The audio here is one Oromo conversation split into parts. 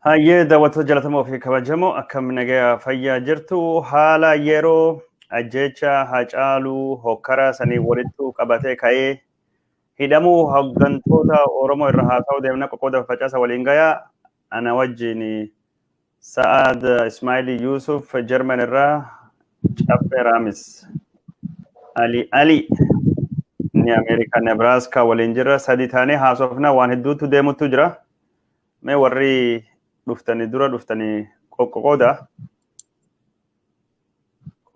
Hayyee, daawwattoota jaallatamoo fi kabajamoo, akkam nagaa fayyaa jirtu? Haala yeroo ajjeecha Haacaaluu hokkara sanii walittu qabatee ka'ee hidhamuu hooggantoota Oromoo irra haasa'uu deemna. Qoqqooda facaasa waliin gayaa. Ana wajjin Sa'aad Ismail Yusuf Jarman irraa, Caffee Raamis Ali Ali inni Ameerikaa Nebraaskaa waliin jira. Sadi taanee haasofna, waan hedduutu deemutu jira. Mee warri dhuftanii dura dhuftanii qoqqooda.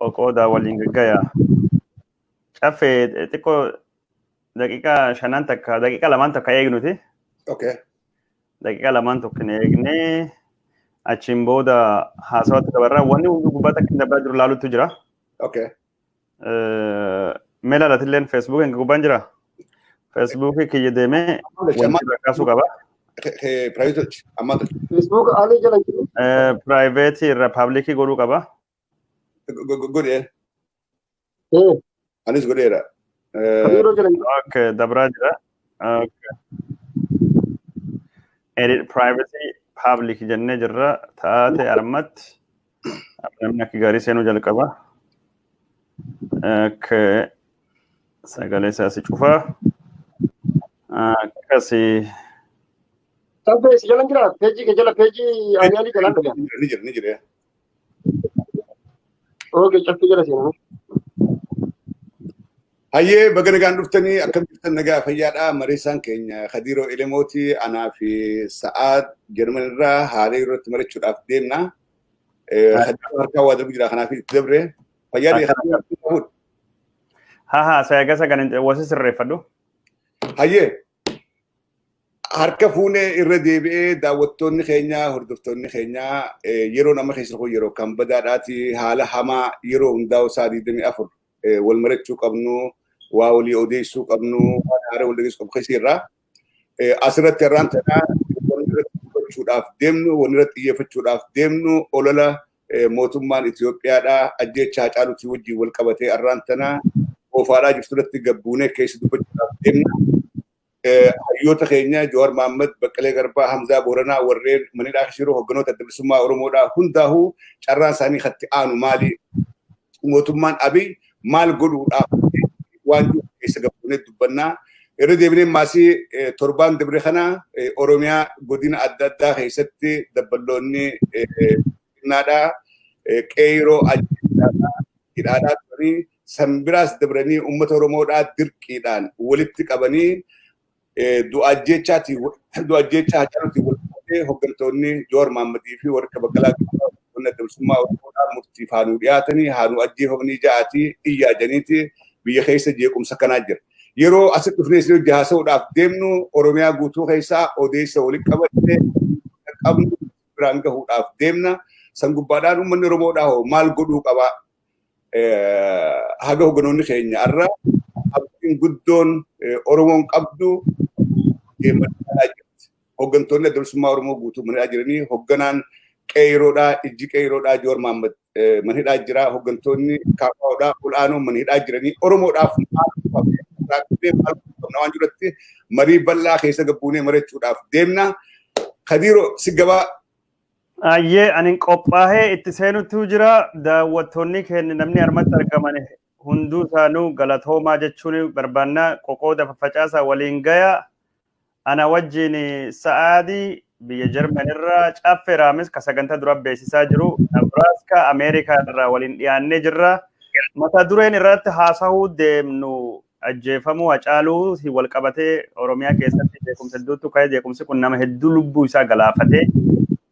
Qoqqooda waliin gaggaya. Caffee, xiqqoo daqiiqaa shanan takka, daqiiqaa lamaan takka eegnuti. Okay. Daqiiqaa lamaan tokko hin eegnee achiin booda haasawatti dabarraa. Wanni hundi gubbaatti akka hin dabraa jiru laalutu jira. Okay. Mee laalatilleen Feesbuukiin gubbaan jira. Feesbuukii kiyya deemee wanti irra kaasuu qaba. Private amma. Facebook Ali jala jiru. Private irra public godhuu qaba. Godhee. Anis godheera. Kabiiroo jala jiru. Okay, dabraa jira. Okay. Edit privacy, public jennee jirra. Taate armatti namni akka gaarii seenuu jalqaba. Okay. Sagalee isaa si cufaa. Akkasii. Caffee, si jala jira. Peejii kee jala, peejii Ali Ali jalaan dhagaa. Ni jira, ni jira. Okay, caffee jala seenaa. Hayyee, baga nagaan dhuftanii. Akkam jirtan? Nagaa fayyaadha? Mareessaan keenya Kadiiroo Elemooti, anaa fi Sa'aad Jarman irraa haala yeroo itti mari'achuudhaaf deemna. Kadiiroo harkaa waa darbu jira, kanaaf itti dabre. Fayyaa Kadiiroo. Haa haa, sayaga sagan wasi sirreeffadhu. Hayyee, harka fuunee irra deebi'ee daawwattoonni keenya, hordoftoonni keenya, yeroo nama keessa kun yeroo kan badaadhaati, haala hamaa yeroo hundaa'u isaa 24 wal marachuu qabnu, waa walii odeessuu qabnu, waan haaraa wal dhageessuu qabnu keessa irraa. Asirratti har'aan tanaa wanni irratti dubbachuudhaaf deemnu, wanni irratti xiyyeeffachuudhaaf deemnu, olola mootummaan Itoophiyaadhaa ajjeechaa Haacaaluutii wajjin wal qabatee har'aan tanaa oofaadhaa jirtu irratti gabbuunee keessa dubbachuudhaaf deemna. Hayyoota keenya Jawaar Mohaammed, Baqqalee Garbaa, Hamzaa Booranaa, warreen manidhaa keessa jiru, hogganoota Adda Bilisummaa Oromoodhaa hundaa'uu carraan isaanii katti aanu maali? Mootummaan Abiy maal godhuudhaaf waan jiru keessa gabbuunee dubbannaa. Irra deebinee maasii torbaan dabre kana Oromiyaa godina adda addaa keessatti dabballoonni xinnaadhaa qeeroo ajjeesaadhaa hidhaadhaa turanii, san biraas dabranii uummata Oromoodhaa dirqiidhaan walitti qabanii du'a ajjeechaatiin, du'a ajjeechaa Haacaaluutiin wal qabatee hooggantoonni Jawaar Mohammadii fi warra Baqqalaa Garbaa, hooggantoonni Adda Bilisummaa Oromoodhaa murtiif haanuu dhiyaatanii, haanuu ajjeefamanii ja'aatii iyyaa janiiti biyya keessa jeequmsa kanaa jira. Yeroo asitti dhufnee isin hojii haasa'uudhaaf deemnu Oromiyaa guutuu keessaa odeessa walitti qabattee qabnu biraan gahuudhaaf deemna. San gubbaadhaan uummanni Oromoodhaa hoo maal godhuu qabaa? Haga hogganoonni keenya har'a abdiin guddoon Oromoon qabdu deemaa jirti. Hooggantoonni Adda Bilisummaa Oromoo guutuu manidhaa jiranii, hoogganaan qeeroodhaa, ijji qeeroodhaa Jowaar Mohaammed manhidhaa jira. Hooggantoonni KFOdhaa ol'aanoo manhidhaa jiranii, Oromoodhaaf maal qabna waan jirutti marii bal'aa keessa gabbuunee mari'achuudhaaf deemna. Kadiiroo, si gabaa. Ayyee, ani qophaa'ee itti seenutu jira. Daawwattoonni keenya namni harmatti argaman hunduu isaanuu galatoomaa jechuun barbaanna. Qoqooda faffacaasaa waliin gaya. Ana wajjin Sa'aadii biyya Jarman irraa, Caffee Raamis ka sagantaa dura beeksisaa jiru Nebraaskaa Ameerikaa irraa waliin dhiyaannee jirra. Mata dureen irratti haasa'uu deemnu ajjeefamuu Hacaaluu wal qabatee Oromiyaa keessatti jeequmsa hedduutu ka'e. Jeequmsi kun nama hedduu lubbuu isaa galaafatee,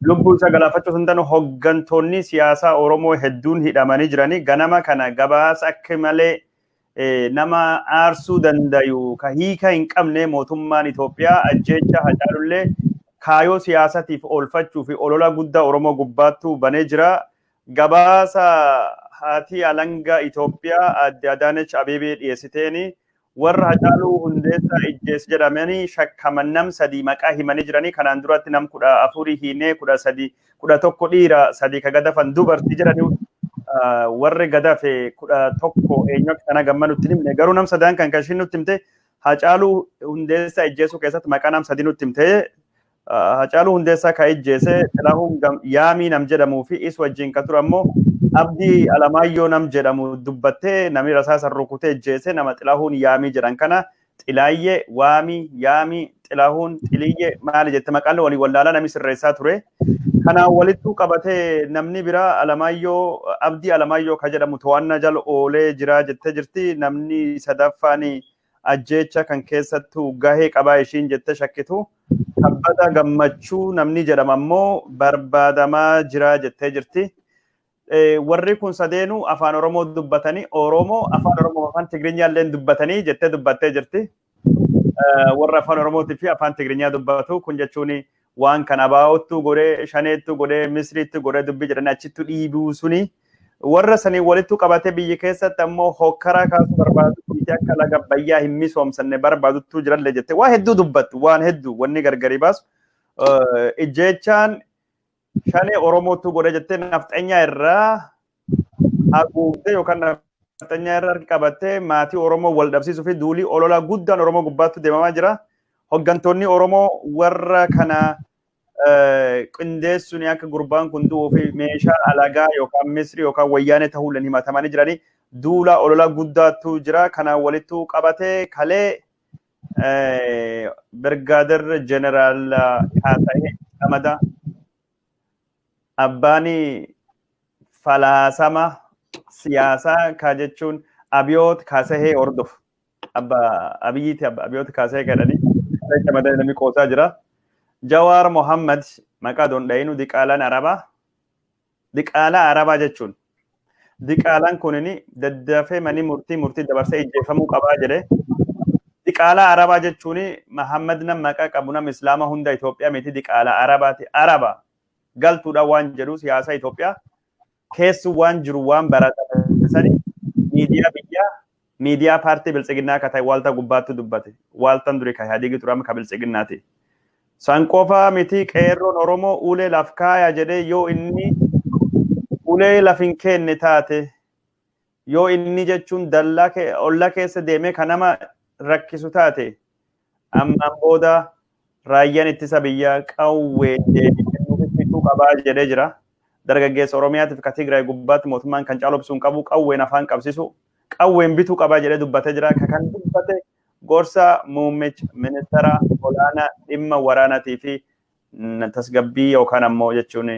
lubbuu isaa galaafachuu sun ta'an hooggantoonni siyaasaa Oromoo hedduun hidhamanii jiranii. Ganama kana gabaasa akka malee nama aarsuu dandayu ka hiika hin qabne, mootummaan Itoophiyaa ajjeecha Hacaalullee kaayoo siyaasatiif oolfachuu fi olola guddaa Oromoo gubbaattuu banee jira. Gabaasa haati alangaa Itoophiyaa adde Adaanech Abeebee dhiyeessiteeni warra Hacaaluu Hundeessaa ijjees jedhamanii shakkaman nam sadii maqaa himanii jiranii. Kanaan duratti nam 14 hiinee, 13, 11 dhiira, sadii ka gadafan dubartii jedhanii, warri gadafe 11 eenyu akka kana gamma nutti himne. Garuu nam sadan kan ishiin nutti himte, Hacaaluu Hundeessaa ijjeesuu keessatti maqaa nam sadii nutti himte. Hacaaluu Hundeessaa ka ijjeese Xilahuun Yaamii nam jedhamuu fi is wajjin ka ture ammoo Abdii Alamaayyoo nam jedhamu dubbattee namni rasaasa rukutee ijjeese nama Xilahuun Yaamii jedhan kana Xilaayyee, Waamii, Yaamii, Xilahuun, Xiliyyee maali jette maqaan walii wallaalaa namni sirreessaa ture. Kanaan walittuu qabatee namni biraa Alamaayyoo Abdii Alamaayyoo ka jedhamu to'annaa jala oolee jira jettee jirti. Namni sadaffaan ajjeecha kan keessattuu gahee qabaa ishiin jettee shakkitu. Kabbada Gammachuu namni jedhama ammoo barbaadamaa jira jettee jirti. Warri kun sadeenuu afaan Oromoo dubbatanii Oromoo afaan Oromoo afaan Tigiriinyaa illee dubbatanii jettee dubbattee jirti. Warra afaan Oromootii fi afaan Tigiriinyaa dubbatu kun jechuun waan kana abaa'ottu godhee shaneettu godhee misriittu godhee dubbii jedhanii achittu dhiibuu suni warra sanii walittu qabatee biyyi keessatti ammoo hokkara kaasuu barbaadu biyyi akka laga bayyaa hin misoomsanne barbaaduttu jirallee jette waa hedduu dubbattu waan hedduu wanni gargari baasu ijjeechaan shanee Oromootu godhe jettee nafxanyaa irraa haguugdee yookaan nafxanyaa irraa harka qabattee maatii Oromoo wal dhabsiisuu fi duulii ololaa guddaan Oromoo gubbaatti deemamaa jira. Hoggantoonni Oromoo warra kana qindeessuun akka gurbaan kun du'uu fi meeshaa alagaa yookaan Misrii yookaan wayyaanee ta'uudhaan himatamanii jiranii duula ololaa guddaatu jira. Kanaan walittu qabatee kalee Birgaadir Jeneraal Kaasahee Qamada abbaan falaasama siyaasaa ka jechuun Abiyoot Kaasahee hordofu. Abba Abiyyiiti abba Abiyoot Kaasahee jedhanii Qamada namni qoosaa jira. Jawaar Mohammad maqaa dondhayinu diqaalaan Arabaa. Diqaalaa Arabaa jechuun diqaalaan kunini daddafee manii murtii dabarsee ijjeefamuu qabaa jedhe. Diqaalaa Arabaa jechuun Mahammad nam maqaa qabu nam Islaama hunda Itoophiyaa miti diqaalaa Arabaati. Araba galtuudha waan jedhu siyaasa Itoophiyaa keessu waan jiru waan baratame sani miidiyaa biyyaa miidiyaa paartii biltsiginnaa akka ta'e waalta gubbaatti dubbate. Waaltan duri ka Ihaadigii ture amma ka biltsiginnaati. San qofa miti qeerroon Oromoo ulee laf kaaya jedhee yoo inni ulee laf hin kenne taate yoo inni jechuun dallaa olla keessa deemee kan nama rakkisu taate ammaan booda raayyaan ittisa biyyaa qawwee deebisee qabaa jedhee jira. Dargaggeessa Oromiyaatiif ka Tigraay gubbaatti mootummaan kan caalobsuu hin qabu qawween afaan qabsiisu qawween bituu qabaa jedhee dubbatee jira. Kan dubbate gorsa muummicha ministeera olaanaa dhimma waraanaatii fi tasgabbii yookaan ammoo jechuun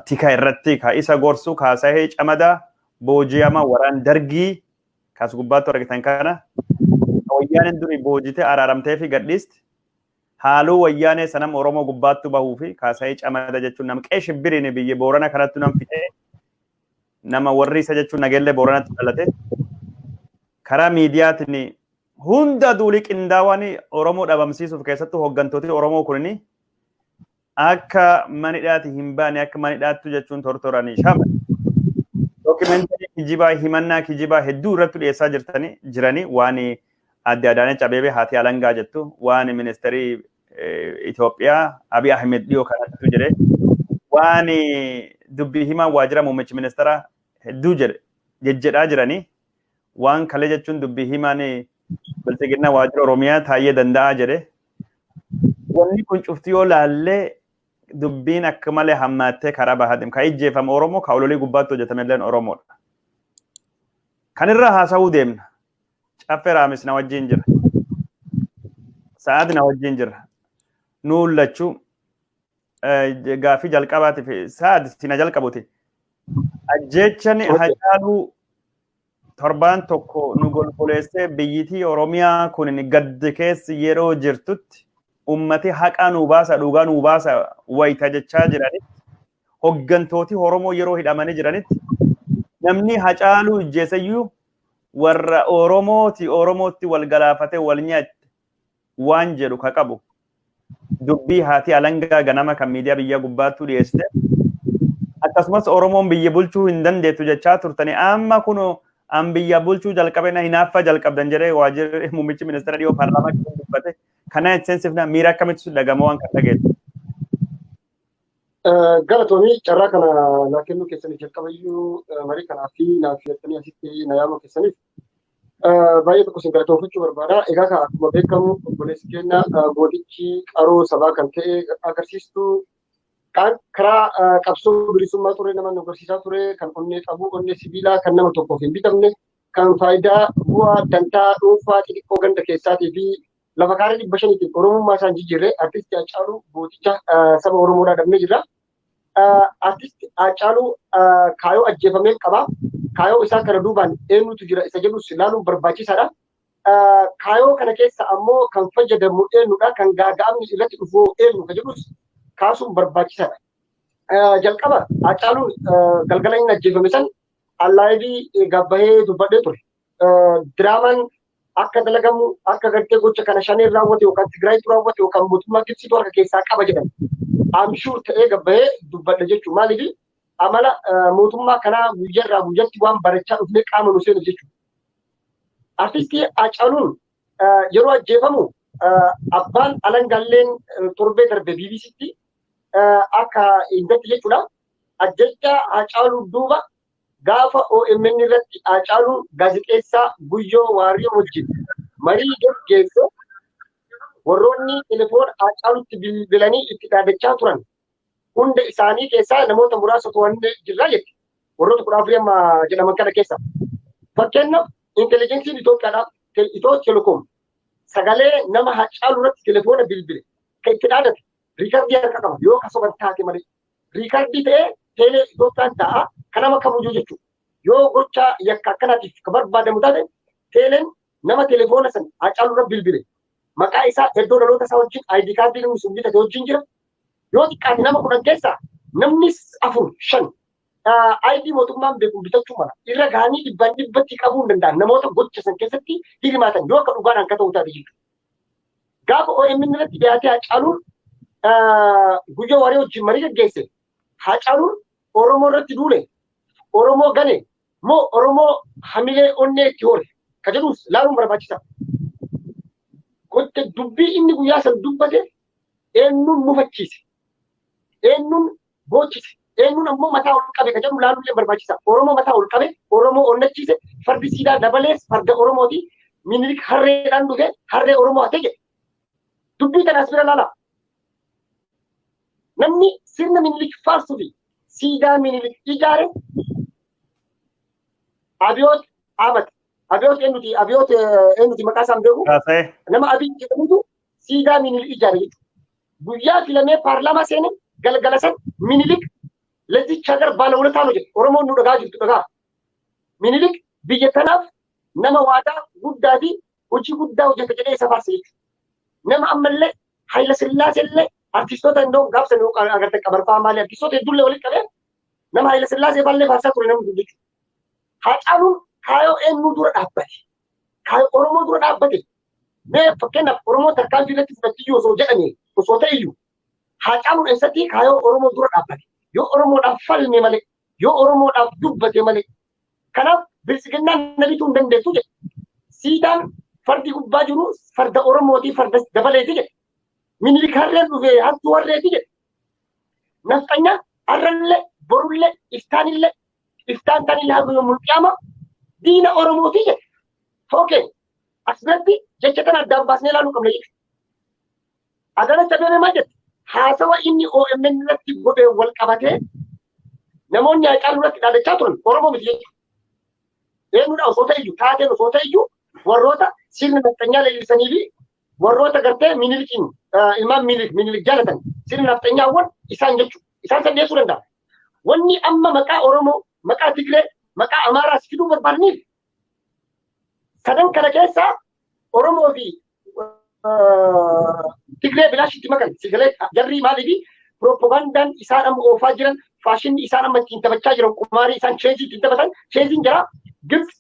tika irratti ka isa gorsu Kaasahee Camadaa booji'ama waraan dargii kas gubbaatti argitan kana wayyaaneen duri boojitee araaramtee fi gadhiisti. Haaluu wayyaanee sanam Oromoo gubbaatti bahuu fi Kaasahee Camada jechuun nam qe'ee shibbiriin biyya Boorana kanatti nam fixee nama warri isa jechuun nageellee Booranatti dhalate karaa miidiyaatiin hunda duulii qindaawaan Oromoo dhabamsiisuuf keessattuu hooggantooti Oromoo kunini akka manidhaati hin baane akka manidhaattu jechuun tortoranii shama. Dookimentii kijibaa himannaa kijibaa hedduu irratti dhiyeessaa jirtanii jiranii waan adde Adaanech Abeebee haati alangaa jettu waan ministeerii Itoophiyaa Abiy Ahmed dhiyoo kanattu jedhe waan dubbii himaa waajjira muummichi ministeera hedduu jedhe jejjedhaa jiranii waan kalee jechuun dubbii himaan biltsiginnaa waajjira Oromiyaa taa'ee danda'aa jedhe. Wanni kun cufti yoo laallee dubbiin akka malee hammaattee karaa bahaa deema. Ka ijjeefame Oromoo ka ololii gubbaatti hojjetame illeen Oromoodha. Kanirra haasa'uu deemna. Caffee Raamis na wajjin jira. Sa'aad na wajjin jira. Nuun lachuu gaaffii jalqabaatiif Sa'aad sina jalqabuti. Ajjeechaan Hacaaluu torbaan tokko nu golgoleessee biyyitii Oromiyaa kun gaddi keessa yeroo jirtutti ummati haqaa nuu baasa dhugaa nuu baasa wayita jechaa jiranitti hoggantooti Oromoo yeroo hidhamanii jiranitti namni Hacaaluu ijjeesayyuu warra Oromooti Oromootti wal galaafatee wal nyaatte waan jedhu ka qabu dubbii haati alangaa ganama kan miidiyaa biyya gubbaattuu dhiyeessite akkasumas Oromoon biyya bulchuu hin dandeettu jechaa turtanii amma kun an biyya bulchuu jalqabe na hinaaffa jalqabdan jedhee waajjirri muummichi ministeera dhiyoo paarlaamaa keessatti dubbate kana seensifna miira akkamitti dhagama waan kan dhageettu. Galatoomii carraa kana naa kennuu keessaniif jalqabayyuu marii kanaa fi naaf filattanii asitti na yaamuu keessaniif. Baay'ee tokko isin galatoomfachuu barbaada. Egaa kan akkuma beekamu obboleessi keenya gootichi qaroo sabaa kan ta'e agarsiistuu karaa qabsoo bilisummaa ture nama nu agarsiisaa ture kan onnee qabu onnee sibiilaa kan nama tokkoof hin bitamne kan faayidaa bu'aa dantaa dhuunfaa xixiqqoo ganda keessaatii fi lafa kaaree 500tiif Oromummaa isaan jijjiirre artistii Haacaaluu gooticha saba Oromoodhaa dhabnee jirra. Artistii Haacaaluu kaayoo ajjeefamee qaba. Kaayoo isaa kana duubaan eenyutu jira isa jedhus ilaaluun barbaachisaadha. Kaayoo kana keessa ammoo kan fayyadamu eenyudha kan gaaga'amni irratti dhufu eenyu ka jedhus kaasuun barbaachisaadha. Jalqaba Haacaaluun galgala inni ajjeefame san allaayivii gabbahee dubbadhee ture. Diraamaan akka dalagamu akka gartee gocha kana shaneen raawwate yookaan Tigraayitu raawwate yookaan mootummaa Gibsiitu harka keessaa qaba jedhan. Amshuur ta'ee gabbahee dubbadhe jechuudha. Maaliif amala mootummaa kanaa guyyaarraa guyyatti waan barachaa dhufnee qaama nu seenu jechuudha. Artistii Haacaaluun yeroo ajjeefamu abbaan alangalleen torbee darbe BBCtti akka hingatti jechuudha. Ajjecha Haacaaluu duuba gaafa OMN irratti Haacaaluun gaazexeessaa Guyyoo Waariyoo wajjin marii gaggeesse warroonni telefoona Haacaaluutti bilbilanii itti dhaadachaa turan hunda isaanii keessaa namoota muraasa to'annee jirra jetti. Warroota 14 amma jedhaman kana keessa. Fakkeenyaaf intelligensiin Itoophiyaadhaaf Itiyoo Telekoom sagalee nama Haacaaluu irratti telefoona bilbile kan itti dhaadate riikardii harka qaba yoo kasoban taate malee. Riikardii ta'ee teelee Itoophiyaan ta'a kan nama kamuyyuu jechuudha. Yoo gocha yakka akkanaatiif kan barbaadamu taate teeleen nama telefoona san Haacaaluu irra bilbile. Maqaa isaa iddoo dhaloota isaa wajjin ID kaardii namni sun bitate wajjin jira. Yoo xiqqaate nama 10 keessaa namni 4 5 ID mootummaan beeku bitachuu mala. Irra gahanii 100% qabuu hin danda'an namoota gocha san keessatti hirmaatan yoo akka dhugaadhaan akka ta'u taate jechuudha. Gaafa OMN irratti dhiyaatee Haacaaluun Guyyoo Waariyoo wajjin marii gaggeesse Haacaaluun Oromoo irratti duule Oromoo gane moo Oromoo hamilee onnee itti hore ka jedhus laaluun barbaachisaa. Gocha dubbii inni guyyaa san dubbate eenyuun mufachiise eenyuun boochise eenyuun ammoo mataa ol qabe ka jedhu laaluun barbaachisaa. Oromoo mataa ol qabe Oromoo onnachiise fardi siidaa dabalees farda Oromooti Minilik harreedhaan dhufe harree Oromoo hate jedhe. Dubbii kana as bira laalaa. Namni sirna Minilik faarsuu fi siidaa Minilik ijaare Abiyoot Ahmad. Abiyoot eenyuti? Abiyoot eenyuti maqaa isaan beeku? Nama Abiy jedhamutu siidaa Minilik ijaare jechuudha. Guyyaa filamee paarlaamaa seene galgala san Minilik ለዚች ሀገር ባለውለታ ነው jedhe. Oromoon nu dhagaa jirtu dhagaa. Minilik biyya kanaaf nama waadaa guddaa fi hojii guddaa hojjete jedhee isa faarse jechuudha. Nama ammallee Hayila Sillaasee illee artistoota indoo gaafsan agartee qabarfaa maali artistoota hedduullee walitti qabee nama Hayila Sillaasee faallee faarsaa ture namni kun jechuudha. Haacaaluun kaayoo eenyuu dura dhaabbate? Kaayoo Oromoo dura dhaabbate. Mee fakkeenyaaf Oromoo tarkaanfii irratti fudhachiyyuu osoo jedhanii osoo ta'eyyuu Haacaaluun eessatti kaayoo Oromoo dura dhaabbate? Yoo Oromoodhaaf falme malee, yoo Oromoodhaaf dubbate malee. Kanaaf bilisiginnaan na bituu hin dandeessu jedhe. Siidaan fardi gubbaa jiru farda Oromootii farda dabaleeti jedhe. Minilik harreen dhufe hattuu harreeti jedhe. Nafxanyaa harrallee borullee iftaanillee iftaan taanillee haga yommuu qiyaama diina Oromootii jedhe. Okay. As biratti jecha kana addaan baasnee ilaaluu qabna jechuudha. Adaanach Abeebee maal jette? Haasawa inni OMN irratti godhee wal qabatee namoonni Haacaaluu irratti dhaadachaa turan Oromoo miti jechuudha. Eenyudha osoo ta'eyyuu taateen osoo ta'eyyuu warroota sirna nafxanyaa leellisanii fi warroota gartee Minilikiin ilmaan Minilik jaalatan sirna nafxanyaawwan isaan jechuudha. Isaan san dhiyeessuu danda'a. Wanni amma maqaa Oromoo, maqaa Tigree, maqaa Amaaraas fiduu barbaadaniif sadan kana keessaa Oromoo fi Tigree bilaashitti makan sigalee jarri maaliifi piroopagandaan isaan amma oofaa jiran faashinni isaan amma ittiin taphachaa jiran qumaarii isaan cheezii ittiin taphatan cheeziin jira Gibsi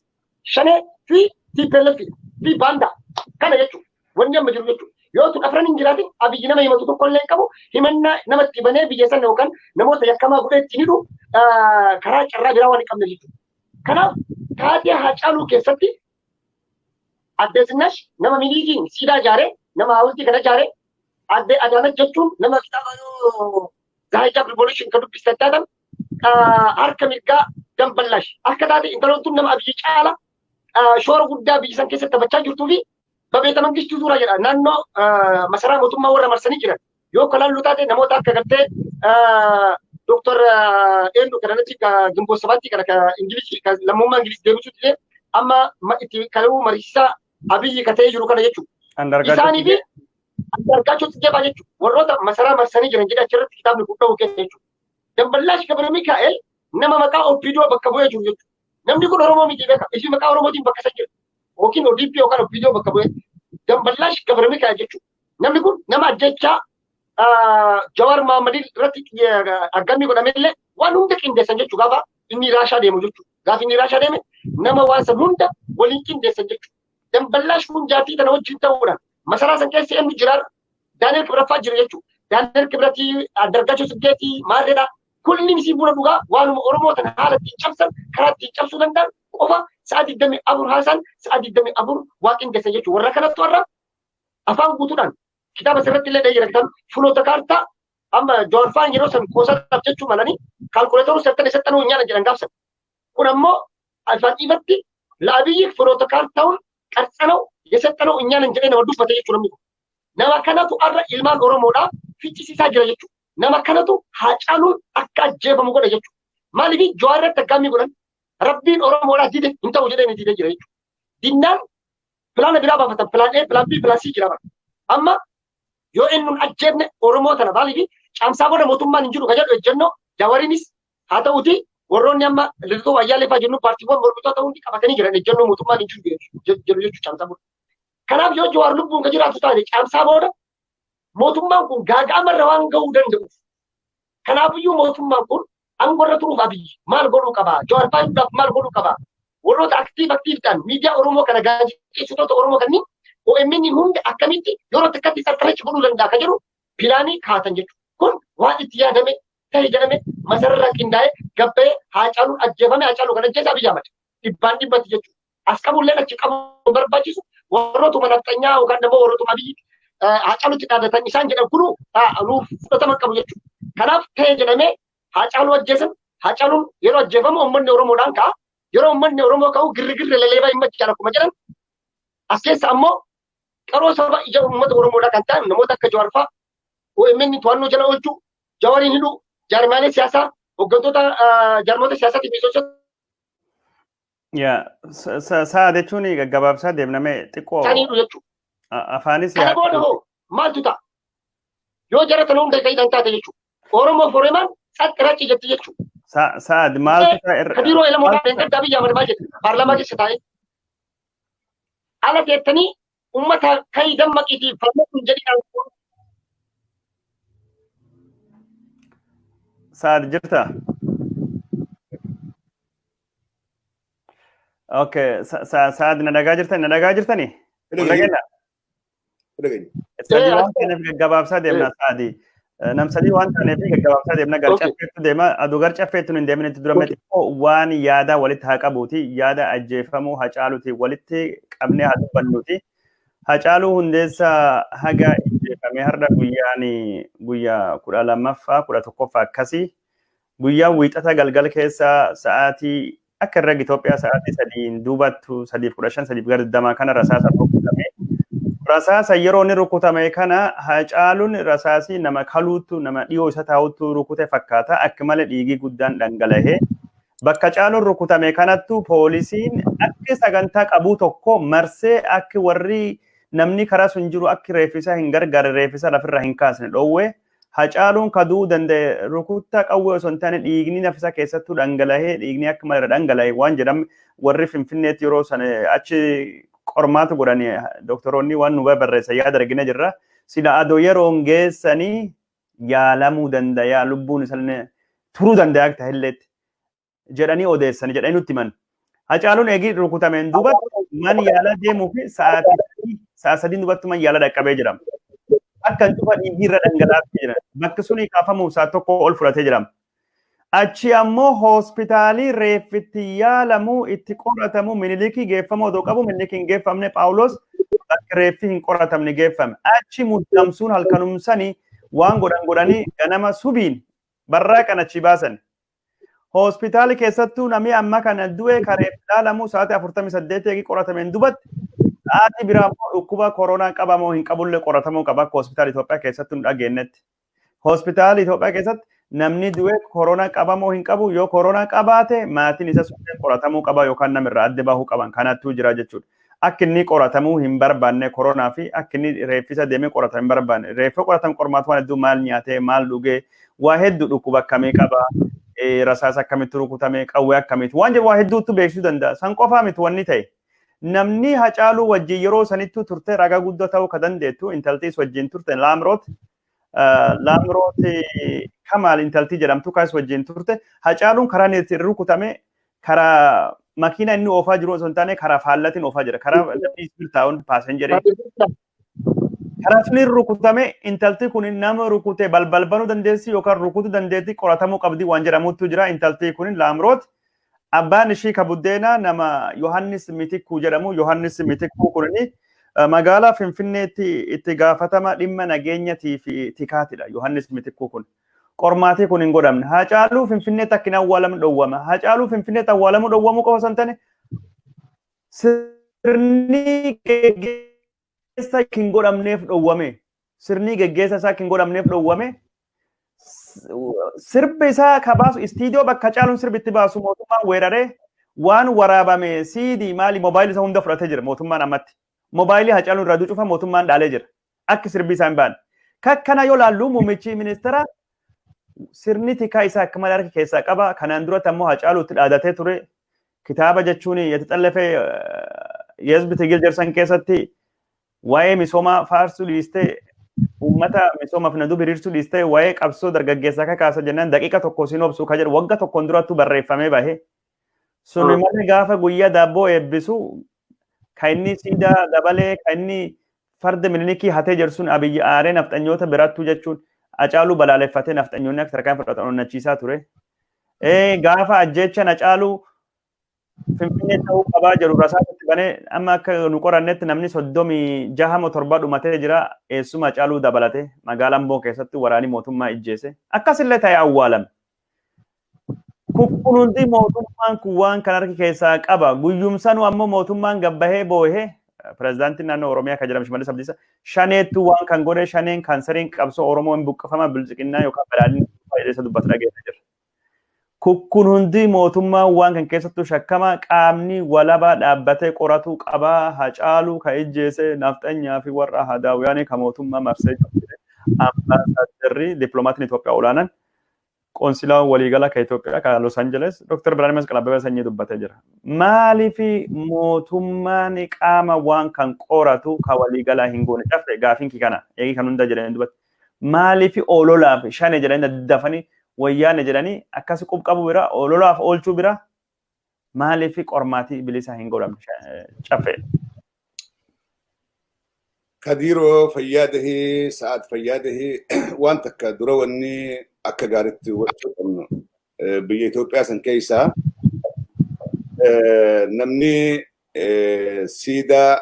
Shanee fi TPLF fi baandaa kana jechuudha. Wanni amma jiru jechuudha. Yoo tun afran hin jiraatin Abiyyi nama himatu tokko illee hin qabu himannaa namatti banee biyya sana yookaan namoota yakkamaa godhee ittiin hidhu karaa carraa biraa waan hin qabne jechuudha. Kanaaf taatee Haacaaluu keessatti Addee Zinnash nama Minilikiin siidaa ijaare nama hawultii kana ijaare Addee Adaanach jechuun nama kitaaba Zaayijaa Revolution kan dubbistan taatan harka mirgaa Damballaash akka taate intaloon tun nama Abiyyi caala Shoora guddaa biyya san keessatti taphachaa jirtuu fi babeeta mangistuu suuraa jedha. Naannoo masaraa mootummaa warra marsanii jiran yoo kalaallu taate namoota akka gartee Dooktar eenyu kanatti Ginboot Sabaatti kana ka Ingilizii ka lammummaa Ingilizii deebisuutti illee amma itti kaluu mariisisaa Abiyyi ka ta'ee jiru kana jechuudha. Isaanii fi Andargaachoo Tsiggee fa'aa jechuudha. Warroota masaraa marsanii jiran jedhee achirratti kitaabni kun dha'u keessa jechuudha. Damballaash Gabra Mikaa'el nama maqaa OPDO bakka bu'ee jiru jechuudha. Namni kun Oromoo miti beeka. Isin maqaa Oromootiin bakka san jira. Yookiin ODP yookaan OPDO bakka bu'ee. Damballaash Gabra Mikaa'el jechuudha. Namni kun nama ajjechaa Jawaar Mahammadii irratti aggammii godhamellee waan hunda qindeessan jechuudha gaafa inni Raashaa deemu jechuudha. Gaafa inni Raashaa deeme nama waan san hunda waliin qindeessan jechuudha. Damballaash kun jaartii tana wajjin ta'uudhaan masaraa san keessa eenyu jira? Daani'el Kibraffaa jira jechuudha. Daani'el Kibratii, Andargaachoo Tsiggeetii, Maarreedha. Kulli isii buna dhugaa waanuma Oromoo tana haala ittiin cabsan karaa ittiin cabsuu danda'an qofa sa'a 24 haasaan sa'a 24 waa qindeessan jechuudha. Warra kanattu har'a afaan guutuudhaan kitaaba sirratti illee jira kitaabni fuloota kaartaa amma Jawaar faan yeroo san qoosaadhaaf jechuu malanii kaalkuleetaruu sertan isattanuu hin nyaanan jedhan gaafsan. Kun ammoo afaan ifatti la'abiyyi fuloota kaartaawun qarxanau yesaxanau hin nyaanan jedhee nama dubbate jechuudha namni kun. Nama kanatu har'a ilmaan Oromoodhaa ficcisiisaa jira jechuudha. Nama kanatu Haacaaluun akka ajjeefamu godha jechuudha. Maaliif Jawaar irratti aggaammii godhan Rabbiin Oromoodhaa dide hin ta'u jedhee ni dide jira jechuudha. Dinnaan pilaana biraa baafatan pilaan A, pilaan B, pilaan C jira bara. Amma yoo inni hin ajjeefne Oromoo tana maaliif caamsaa booda mootummaan hin jiru ka jedhu ejjennoo Jawaariinis haa ta'uti warroonni amma Lidatuu Ayyaalee fa'aa jennu paartiiwwan mormitoota hundi qabatanii jiran ejjennoo mootummaan hin jiru jedhu jechuudha caamsaa booda. Kanaaf yoo Jawaar lubbuun ka jiraatu taate caamsaa booda mootummaan kun gaaga'amarra waan ga'uu danda'uuf. Kanaafiyyuu mootummaan kun aangorra turuuf Abiyyi maal godhuu qaba? Jawaar fa'aa maal godhuu qaba? Warroota aktiif aktiif ta'an miidiyaa Oromoo kana gaazexeessitoota Oromoo kanneen OMN hunda akkamitti yeroo takkatti xaxxarachi godhuu danda'a kan jedhu pilaanii kaatan jechuudha. Kun waan itti yaadame ta'e jedhame masararraa qindaa'ee gabba'ee Haacaaluun ajjeefame Haacaaluu kan ajjeese Abiyyi Ahmad dhibbaan dhibbatti jechuudha. As qabullee achi qabu barbaachisu warrootuma nafxanyaa yookaan immoo warrootuma Abiyyi Haacaaluutti dhaadatan isaan jedhan kunu nuuf fudhatama qabu jechuudha. Kanaaf ta'e jedhamee Haacaaluu ajjeesan. Haacaaluun yeroo ajjeefamu uummanni Oromoodhaan ka'a. Yeroo uummanni Oromoo ka'u girrigirri laleebaa hin machaadha akkuma jedhan. As keessa ammoo qaroo saba ija uummata Oromoodhaa kan ta'an namoota akka Jawaar fa'aa OMN to'annoo jala oolchuu, Jawaariin hidhuu, jaarmaalee siyaasaa, hooggantoota jaarmoota siyaasaatii fi miseensota Yaa sa'a jechuun gaggabaabsaa deemnamee xiqqoo isaanii hidhuu jechuudha. Afaanis Kana booda hoo maaltu ta'a? Yoo jara tana hunda kan taate jechuudha. Oromoo Foreemaan xaxxi racci jetti jechuudha. Sa'ad maaltu ta'a irra Kadiroo Elamoo Dheengaddaa Abiyyi Ahmad maal jedhe? Paarlaamaa keessa taa'ee. Ala teettanii uummata kayi dammaqiitii falmatu hin jedhinaan. Sa'ad jirta? Okay, Sa'ad na dhagaa jirtani? Na dhagaa jirtani? Dhageenye. Dhageenye. Sadii waan taaneef gaggabaabsaa deemna Sa'adi. Nam sadii waan taaneef gaggabaabsaa deemna gar caffeettu deema. Aduu gar caffeettu hin deemin itti dura xiqqoo waan yaada walitti haa qabuuti. Yaada ajjeefamuu Hacaaluuti walitti qabnee haa dubbannuuti. Hacaaluu Hundeessaa haga ajjeefamee har'a guyyaan guyyaa 12ffaa 11ffaa akkasii guyyaa wiixata galgal keessa sa'aatii akka herrega Itoophiyaa sa'aatii sadiin duubattu 3:15 sadiif gara 20 kana rasaasa rukutame. Rasaasa yeroo inni rukutame kana Hacaaluun rasaasii nama kaluuttu nama dhiyoo isa taa'uttu rukute fakkaata akka malee dhiigii guddaan dhangala'ee. Bakka Caaluun rukutame kanattu poolisiin akka sagantaa qabuu tokko marsee akka warri namni karaa sun jiru akka reeffisa hin gargaarre reeffisa lafirra hin kaasne dhoowwe. Hacaaluun ka du'uu danda'e rukuttaa qawwee osoo hin taane dhiigni nafisa keessattuu dhangala'ee dhiigni akka malee dhangala'e waan jedhame warri Finfinneetti yeroo sana achi qormaata godhani doktoroonni waan nu barreessan yaada argina jirra. Sila adoo yeroon geessanii yaalamuu danda'a lubbuun isaanii turuu danda'a akka ta'elleetti jedhanii odeessani jedhanii nutti himan. Hacaaluun eegii rukutameen duuba man yaala deemuu fi sa'aatii sa'a sadiin duubatti man yaala dhaqqabee jira. Akka hin cufa dhiigii irra dhangalaatee jira. Bakki suni kaafamuuf sa'a tokko ol fudhatee jira. Achi ammoo hospitaalii reeffitti yaalamu itti qoratamu Minilikii geeffamu odoo qabu Minilikii hin geeffamne Phaawulos bakki reeffi hin qoratamne geeffame. Achi muddamsuun halkanumsanii waan godhan godhanii ganama subiin barraa kan achi baasan. Hospitaali keessattuu namni amma kana du'e kareef ilaalamu sa'aatii 48 eegi qoratameen dubatti sa'aatii biraa immoo dhukkuba koronaa qabamoo hin qabullee qoratamuu qaba akka hospitaala Itoophiyaa keessattuu nu dhageenyetti. Hospitaala Itoophiyaa keessatti namni du'e koronaa qabamoo hin qabu, yoo koronaa qabaate maatiin isa sunneen qoratamuu qaba yookaan namirraa adda bahuu qaban kanattuu jira jechuudha. Akka inni qoratamuu hin barbaanne koronaa fi akka inni reeffisa deemee qoratamu hin barbaanne. Reeffa qoratamu qormaatu waan hedduu, maal nyaatee, maal dhugee, waa hedduu, dhukkuba akkamii qaba, rasaasa akkamitti rukutame, qawwee akkamitti waan jedhu waa hedduutu beeksisuu danda'a. San qofaa miti wanni ta'e. Namni Hacaaluu wajjin yeroo sanittuu turte ragaa guddoo ta'uu ka dandeettu intaltiis wajjin turte Laamroot. Laamroot Kamaal intaltii jedhamtu kaas wajjin turte. Hacaaluun karaa inni rukutame karaa makiina inni oofaa jiru osoo hin taane karaa faallatiin oofaa jira. Karaa namni taa'uun passengerii. Karaa suni rukutame. Intalti kun nama rukute balbal banuu dandeessi yookaan rukutuu dandeetti, qoratamuu qabdi waan jedhamutu jira. Intalti kun Laamroot. Abbaan ishii ka buddeenaa nama Yohannis Mitikuu jedhamu. Yohannis Mitikuu kunini magaalaa Finfinneetti itti gaafatama dhimma nageenyatii fi tikaatidha. Yohannis Mitikuu kun. Qormaatii kun hin godhamne. Hacaaluu Finfinneetti akka hin awwaalamne dhowwama. Hacaaluu Finfinneetti awwaalamuu dhowwamuu qofa osoo hin taane sirni geggeessa hin godhamneef dhowwame. Sirni geggeessa isaa hin godhamneef dhowwame. Sirbi isaa ka baasu istiidiyoo bakka Hacaaluun sirbi itti baasu mootummaan weeraree waan waraabame siidii maali moobaayilii isa hunda fudhatee jira mootummaan ammatti. Moobaayilii Hacaaluun irraa cufa mootummaan dhaalee jira. Akka sirbi isaa hin baane. Kakkana yoo laallu muummichi ministeera sirni tikaa isaa akka malee harka keessaa qaba. Kanaan duratti ammoo Hacaaluutti dhaadatee ture. Kitaaba jechuun የተጠለፈ የህዝብ ትግል jedhan keessatti waa'ee misoomaa faarsuu dhiistee, uummata misoomaaf na dubi hiriirsuu dhiistee, waa'ee qabsoo dargaggeessaa kakaasa jennaan daqiiqa tokko siin obsu ka jedhu wagga tokkoon durattuu barreeffamee bahe. Suni malee gaafa guyyaa daabboo eebbisu ka inni siidaa dabalee, ka inni farda Minilikii hatee jedhu sun Abiyyi aaree nafxanyoota birattuu jechuun Hacaaluu balaaleffatee nafxanyoonni akka tarkaan fudhatan onnachiisaa ture. Gaafa ajjeechan Hacaaluu Finfinnee ta'uu qabaa jedhu rasaasatti banee amma akka nu qorannetti namni 36 7 dhumatee jira, eessuma Hacaaluu dabalate, magaalaa Amboo keessatti waraanii mootummaa ijjeese. Akkasillee ta'e awwaalame. Kun hundi mootummaan kun waan kan harki keessaa qaba. Guyyumsanuu ammoo mootummaan gabbahee boohee pirezidaantiin naannoo Oromiyaa kan jedhamu Shimallis Abdiisaa shaneettu waan kan godhe, shaneen kaanseriin qabsoo Oromoo hin buqqifama, bilchiqinnaa yookaan badhaadhinni isa dubbatu dhageessa jira. Kun hundi mootummaan waan kan keessattuu shakkama, qaamni walabaa dhaabbatee qoratu qabaa. Hacaaluu ka ijjeese nafxanyaa fi warra hadaawyaanii ka mootummaa marsee jiru. Ambaasaaddarri dippiloomaatiin Itoophiyaa olaanaan qoonsilaan waliigalaa ka Itoophiyaa ka Los Angeles Dr. Birhaanee Masqal Abbabee Sanyii dubbatee jira. Maaliif mootummaan qaama waan kan qoratu ka waliigalaa hin goone? Caffee, gaafiin kii kana eegi kan hunda jedhanii dubbate. Maaliif ololaaf shane jedhanii daddafanii wayyaane jedhanii akkas qub qabu bira ololaaf oolchuu bira maaliif qormaatii bilisaa hin godhamne, Caffee? Kadiiroo, fayyaa dahee, sa'aat fayyaa dahee. Waan takka dura wanni akka gaariitti hubachuu qabnu, biyya Itoophiyaa san keessaa namni siidaa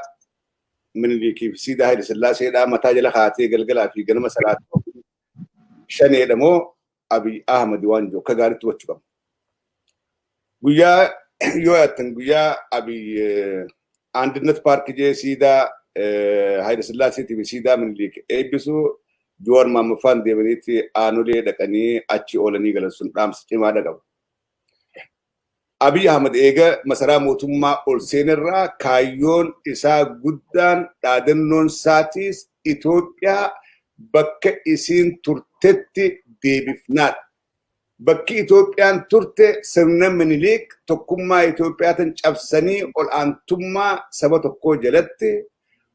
Minilikii fi siidaa Haayile Sillaaseedhaa mataa jala kaatee galgalaa fi ganama salaatu shaneedha moo Abiy Ahmad waan jiru akka gaariitti hubachuu qabna. Guyyaa yoo yaattan guyyaa Abiy Andinet Paarkii jee siidaa Haayile Sillaaseetii fi siidaa Minilik eebbisu Jawaar Maammaffaan deemaniitti aanolee dhaqanii achi oolanii galan sun dhaamsa cimaadha qabu. Abiy Ahmad eega masaraa mootummaa ol seenerraa kaayyoon isaa guddaan, dhaadannoon isaatiis Itoophiyaa bakka isiin turtetti deebifnaadha. Bakki Itoophiyaan turte sirna Minilik tokkummaa Itoophiyaatiin cabsanii ol'aantummaa saba tokkoo jalatti,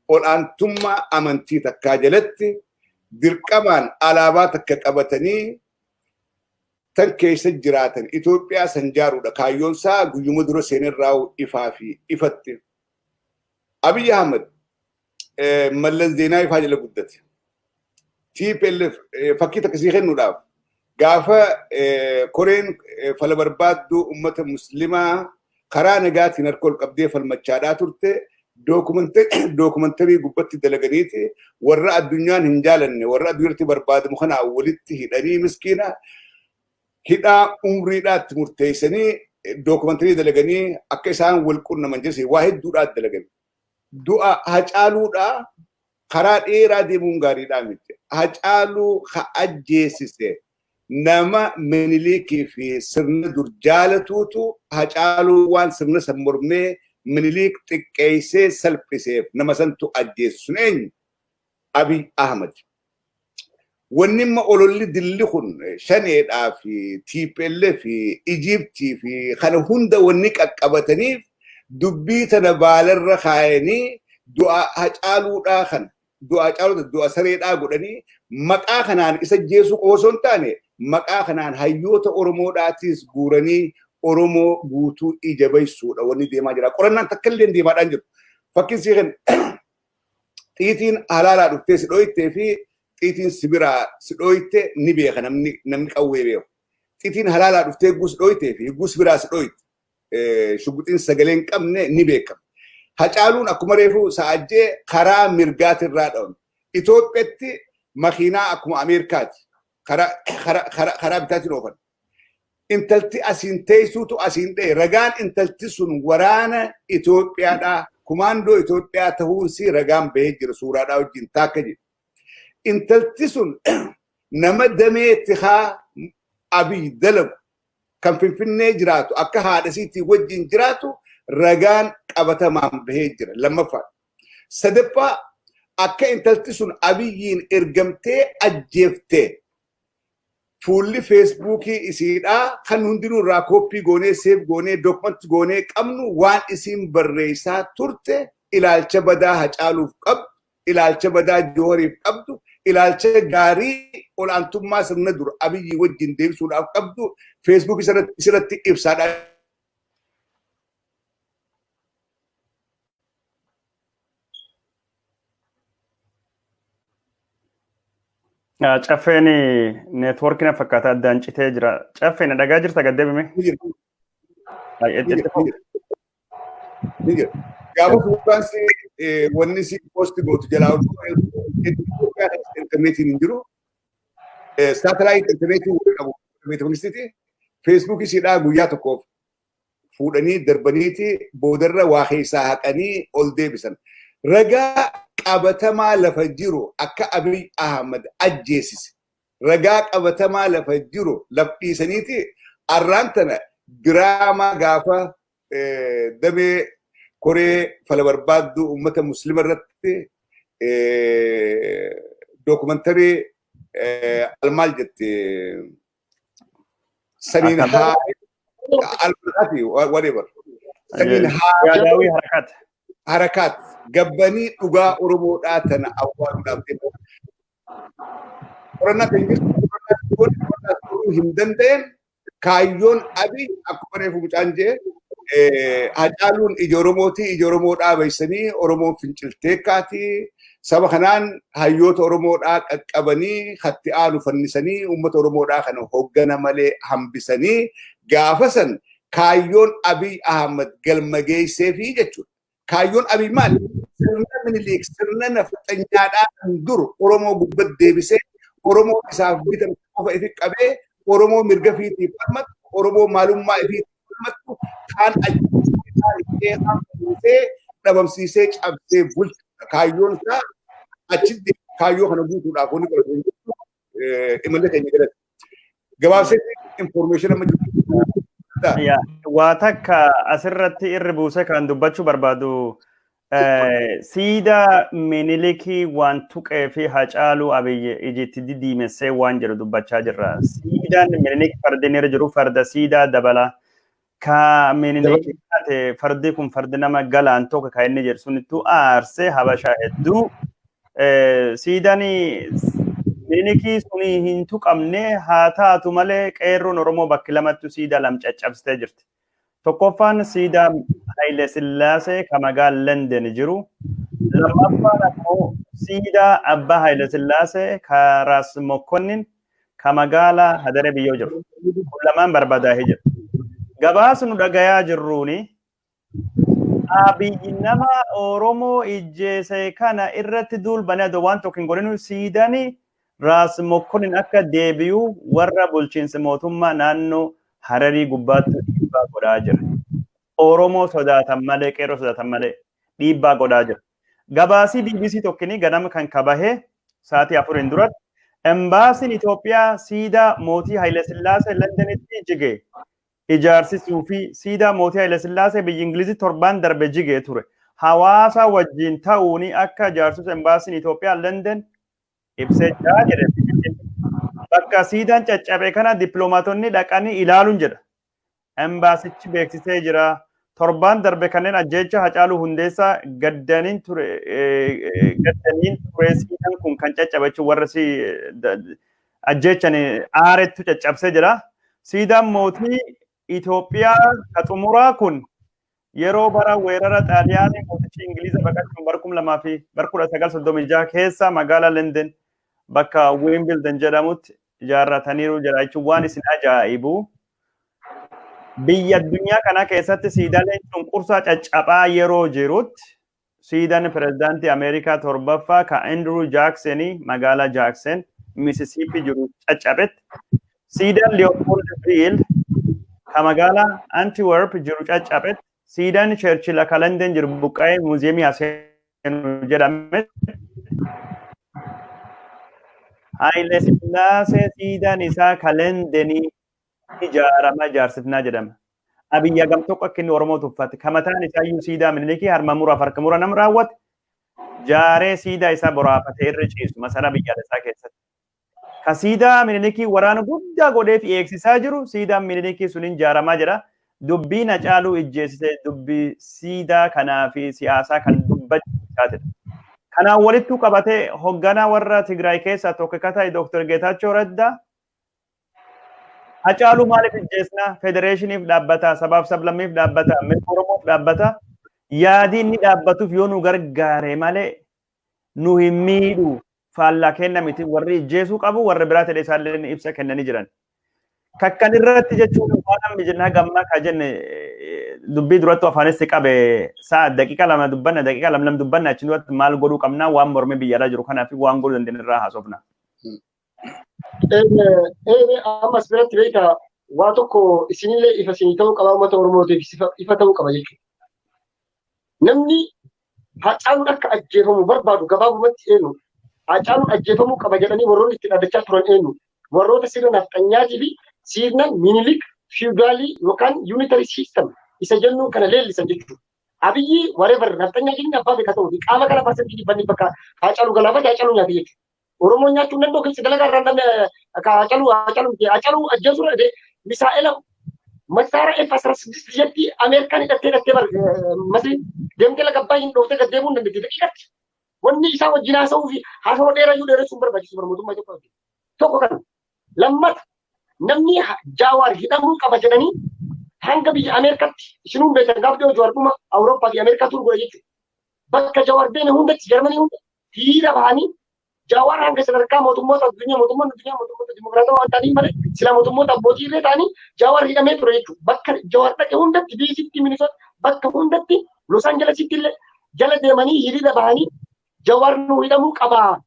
ol'aantummaa amantii takkaa jalatti, dirqamaan alaabaa takka qabatanii tan keessa jiraatan Itoophiyaa san jaaruudha. Kaayyoon isaa guyyuma dura seenerraa ifaa fi ifatti. Abiy Ahmed Mallas Zeenaawi faa jala guddate. TPLF fakkii takka sii kennuudhaaf, gaafa koreen fala barbaadduu uummata muslimaa karaa nagaatiin harka ol qabdee falmachaadhaa turte, dookumantarii gubbatti dalaganiiti warra addunyaan hin jaalanne, warra addunyaatti barbaadamu kanaa walitti hidhanii miskiina Hidhaa umriidhaatti murteessanii dookumantarii dalaganii akka isaan wal qunnaman jirsi waa hedduudhaatti dalagan. Du'a Hacaaluudhaa karaa dheeraa deemuun gaariidhaa miti. Hacaaluu ka ajjeesise nama Minilikii fi sirna dur jaalatuutu Hacaaluu waan sirna san mormee Minilik xiqqeessee salphiseef nama santu ajjeesu sun eenyu? Abiy Ahmad. Wanni imma ololli dilli kun shaneedhaa fi TPLF fi Ijiptii fi kana hunda wanni qaqqabataniif dubbii tana baalarra kaayanii du'a Hacaaluudhaa kana du'a Hacaaluudha du'a sareedhaa godhanii maqaa kanaan isa jeesuu qofa osoo hin taane maqaa kanaan hayyoota Oromoodhaatis guuranii Oromoo guutuu ija baysuudha wanni deemaa jira. Qorannaan takka illee deemaadhaan jiru. Fakkiin sii kenna xiitiin halaalaa dhuftee si dhooytee fi xiitiin si biraa si dhooyte ni beeka namni qawwee beeku. Xiitiin halaalaa dhuftee gus dhooytee fi gus biraa si dhooyte shuguxiin sagalee hin qabne ni beekama. Hacaaluun akkuma reefu sa'ajjee karaa mirgaatirraa dhawame. Itoophiyaatti makiinaa akkuma Ameerikaati. Karaa bitaatiin oofan. Intalti asiin teessuutu asiin dha'e. Ragaan intalti sun waraana Itoophiyaadhaa kumaandoo Itoophiyaa ta'uunsi ragaan bahee jira suuraadhaa wajjin taakka jedhu. Intalti sun nama damee tikaa Abiy dalagu kan Finfinnee jiraatu akka haadha isiitii wajjin jiraatu ragaan qabatamaan bahee jira. Lammaffaa. Sadaffaa akka intalti sun Abiyyiin ergamtee ajjeeftee fuulli Feesbuukii isiidhaa kan hundinuu irraa kooppii goonee save goonee document goonee qabnu waan isiin barreessaa turte ilaalcha badaa Hacaaluuf qabdu, ilaalcha badaa Joohariif qabdu, ilaalcha gaarii olaantummaa sirna dur Abiyyi wajjin deebisuudhaaf qabdu Feesbuukii isirratti ibsaadha. Caffeen neetwoorkii na fakkaata addaan citee jira. Caffee na dhagaa jirta gad deebime? Ni jira. Gaafa suuraan si wanni si posti gootu jalaa intarneetiin hin jiru. Saatalaayit intarneetii wal qabu beekamistiti. Feesbuukii isiidhaa guyyaa tokkoof fuudhanii darbaniiti boodarra waa keessaa haqanii ol deebisan. Ragaa qabatamaa lafa jiru akka Abiy Ahmad ajjeesise. Ragaa qabatamaa lafa jiru laf dhiisaniiti arraan tana diraamaa gaafa damee koree fala barbaadduu uummata muslima irratti dookumantarii almaal jette saniin haa almaati whatever saniin haa Yaadaawii harakaat. Harakaat gabbanii dhugaa Oromoodhaa tana awwaaluudhaaf deemu. Qorannaa kan jirtu qorannaa godhuu hin danda'een kaayyoon Abiy akkuma reefu mucaan jee Hacaaluun ija Oromooti ija Oromoodhaa baysanii Oromoon finciltee kaati saba kanaan hayyoota Oromoodhaa qaqqabanii hatti aanu fannisanii uummata Oromoodhaa kana hoggana malee hambisanii gaafa san kaayyoon Abiy Ahmad galma geesseefii jechuudha. Kaayyoon Abiy maali? Sirna Minilik sirna nafxanyaadhaa kan dur Oromoo gubbatti deebisee Oromoo isaaf bitamte qofa ifi qabee Oromoo mirga fiitiif falmattu Oromoo maalummaa ifiitiif falmattu kaan ajjeesee kaan hidhee kaan fuusee dhabamsiisee cabsee bulchu. Kaayyoon isaa achitti kaayyoo kana guutuudhaaf wanni godhatu hin jiru imalli keenya galatti. Gabaabsee information amma jiru. Waa takka asirratti irri buusee kan dubbachuu barbaadu siidaa Minilikii waan tuqee fi Hacaaluu Abiyyi ijitti didiimessee waan jedhu dubbachaa jirra. Siidaan Minilik fardeen irra jiru farda siidaa dabala. Ka Minilik taate fardi kun fardi nama galaan tokko kan inni jedhu sunittuu aarsee Habashaa hedduu. Siidaan Minilikii suni hin tuqamne haa taatu malee qeerroon Oromoo bakki lamattu siidaa lam caccabsitee jirti. Tokkoffaan siidaa Haile Sillaasee kan magaalaa London jiru. Lammaffaan ammoo siidaa Abbaa Haile Sillaasee kan Raas Mokkonnin kan magaalaa Hadaree Biyyoo jiru. Kun lamaan barbadaa'ee jira. Gabaasa nu dhagayaa jirruuni Abiyyi nama Oromoo ijjeese kana irratti duulbanii adoo waan tokko hin godhinu siidanii Raas Mokkonin akka deebi'u warra bulchiinsa mootummaa naannoo Hararii gubbaatti dhiibbaa godhaa jira. Oromoo sodaatan malee, qeerroo sodaatan malee dhiibbaa godhaa jira. Gabaasii BBC tokkini ganama kan kabahee sa'aatii 4 duratti embaasiin Itoophiyaa siidaa mootii Haayilesillaasee Londonitti jige ijaarsisuu fi siidaa mootii Haayilesillaasee biyya Ingilizii torban darbe jigee ture. Hawaasa wajjin ta'uun akka ijaarsisu embaasiin Itoophiyaa London ibsee jira jedhe. Bakka siidaan caccabe kana dippiloomaatonni dhaqanii ilaaluun jedha. Embaasichi beeksisee jira. Torbaan darbe kanneen ajjeecha Hacaaluu Hundeessaa gaddaniin ture siidaan kun kan caccabe jechuun warra si ajjeechan aarettu caccabsee jira. Siidaan mootii Itoophiyaa ka xumuraa kun yeroo bara weerara Xaaliyaanii mootichi Ingiliza baqachuun bara 2000 bara 1936 keessa magaalaa London bakka Wimbledon jedhamutti ijaarrataniiru jedha jechuun waan isin ajaa'ibu. Biyya addunyaa kana keessatti siidaaleen cunqursaa caccabaa yeroo jirutti siidaan pirezidaantii Ameerikaa torbaffaa ka Andrew Jackson magaalaa Jackson Mississippi jiru caccabetti, siidaan Leopoldville ka magaalaa Antwerp jiru caccabetti, siidaan Churchill ka London jiru buqqa'ee muuziyeemii haseenu jedhame, Haayile Sillaasee siidaan isaa ka Londonii ijaarama ijaarsifnaa jedhama. Abiyyi hagam tokko akka inni Oromoo tuffate. Ka mataan isaa iyyuu siidaa Minilikii harma muraaf harka mura nama raawwate jaaree siidaa isaa boraafatee irra ciisu masaraa biyyaalessaa keessatti. Ka siidaa Minilikii waraana guddaa godhee fi eegsisaa jiru siidaan Minilikii suniin ijaaramaa jira. Dubbii Hacaaluu ijjeessise dubbii siidaa kanaa fi siyaasaa kan dubbachuu isaatidha. Kanaan walittuu qabatee hoogganaa warra Tigraay keessaa tokko ka ta'e Dr. Geetaachoo Raddaa Hacaaluu maaliif ijjeesnaa? Federeeshiniif dhaabbata, sabaaf sablammiif dhaabbata, mirga Oromoof dhaabbata. Yaadii inni dhaabbatuuf yoo nu gargaare malee nu hin miidhu. Faallaa kenna miti, warri ijjeesuu qabu warri biraa ta'e isaallee ibsa kennanii jiran. Kakkan irratti jechuun waan amma jennaa gammaa ka jenne dubbii duratti afaanis qabe sa'a daqiiqa 2 dubbanna, daqiiqa 2 2 dubbanna, achi duratti maal godhuu qabna, waan mormii biyya jiru kanaaf waan godhuu dandeenye irraa haasofna. Ammas biratti beekaa waa tokko isinillee ifa isinii ta'uu qaba, uummata Oromootiif ifa ta'uu qaba jechuudha. Namni Hacaaluun akka ajjeefamu barbaadu gabaabumatti eenyu? Hacaaluun ajjeefamuu qaba jedhanii warroonni itti dhaadachaa turan eenyu? Warroota sirna nafxanyaatii fi sirna Minilik feudalii yookaan unitary system isa jennuun kana leellisan jechuudha. Abiyyi whatever nafxanyaa jenni abbaa beekaa ta'uu fi qaama kana parsantii dhibbanni bakka Hacaaluu galaafate Hacaaluu nyaate jechuudha. Oromoon nyaachuu hin danda'u, keessa dalagaa irraa namni Hacaaluu Hacaaluu Hacaaluu ajjeesuu misaa'ela masaara F-16 biyyatti Ameerikaan hidhattee hidhattee bar Masri deemtee laga abbaa hin dhooftee gad deemuu hin dandeetti daqiiqatti. Wanni isaa wajjin haasa'uu fi haasawaa dheeraa iyyuu dheeressuu hin barbaachisu bar mootummaa Itoophiyaa wajjin. Tokko kana. Lammata, namni Jaawaar hidhamuu qaba jedhanii hanga biyya Ameerikaatti isinuu beektan, gaafa dhiyoo Jawaar dhuma Awurooppaa fi Ameerikaa turu godhe jechuudha. Bakka Jawaar deeme hundatti, Jarmanii hunda hiriira bahanii Jawaar hanga sadarkaa mootummoota addunyaa, mootummoonni addunyaa mootummoota dimokiraatawaa waan ta'aniif malee sila mootummoota abbootii irree ta'anii Jawaar hidhamee ture jechuudha. Bakka Jawaar dhaqe hundatti, DCtti, Minisoota, bakka hundatti, Los Angelesitti illee jala deemanii hiriira bahanii Jawaar nu hidhamuu qaba.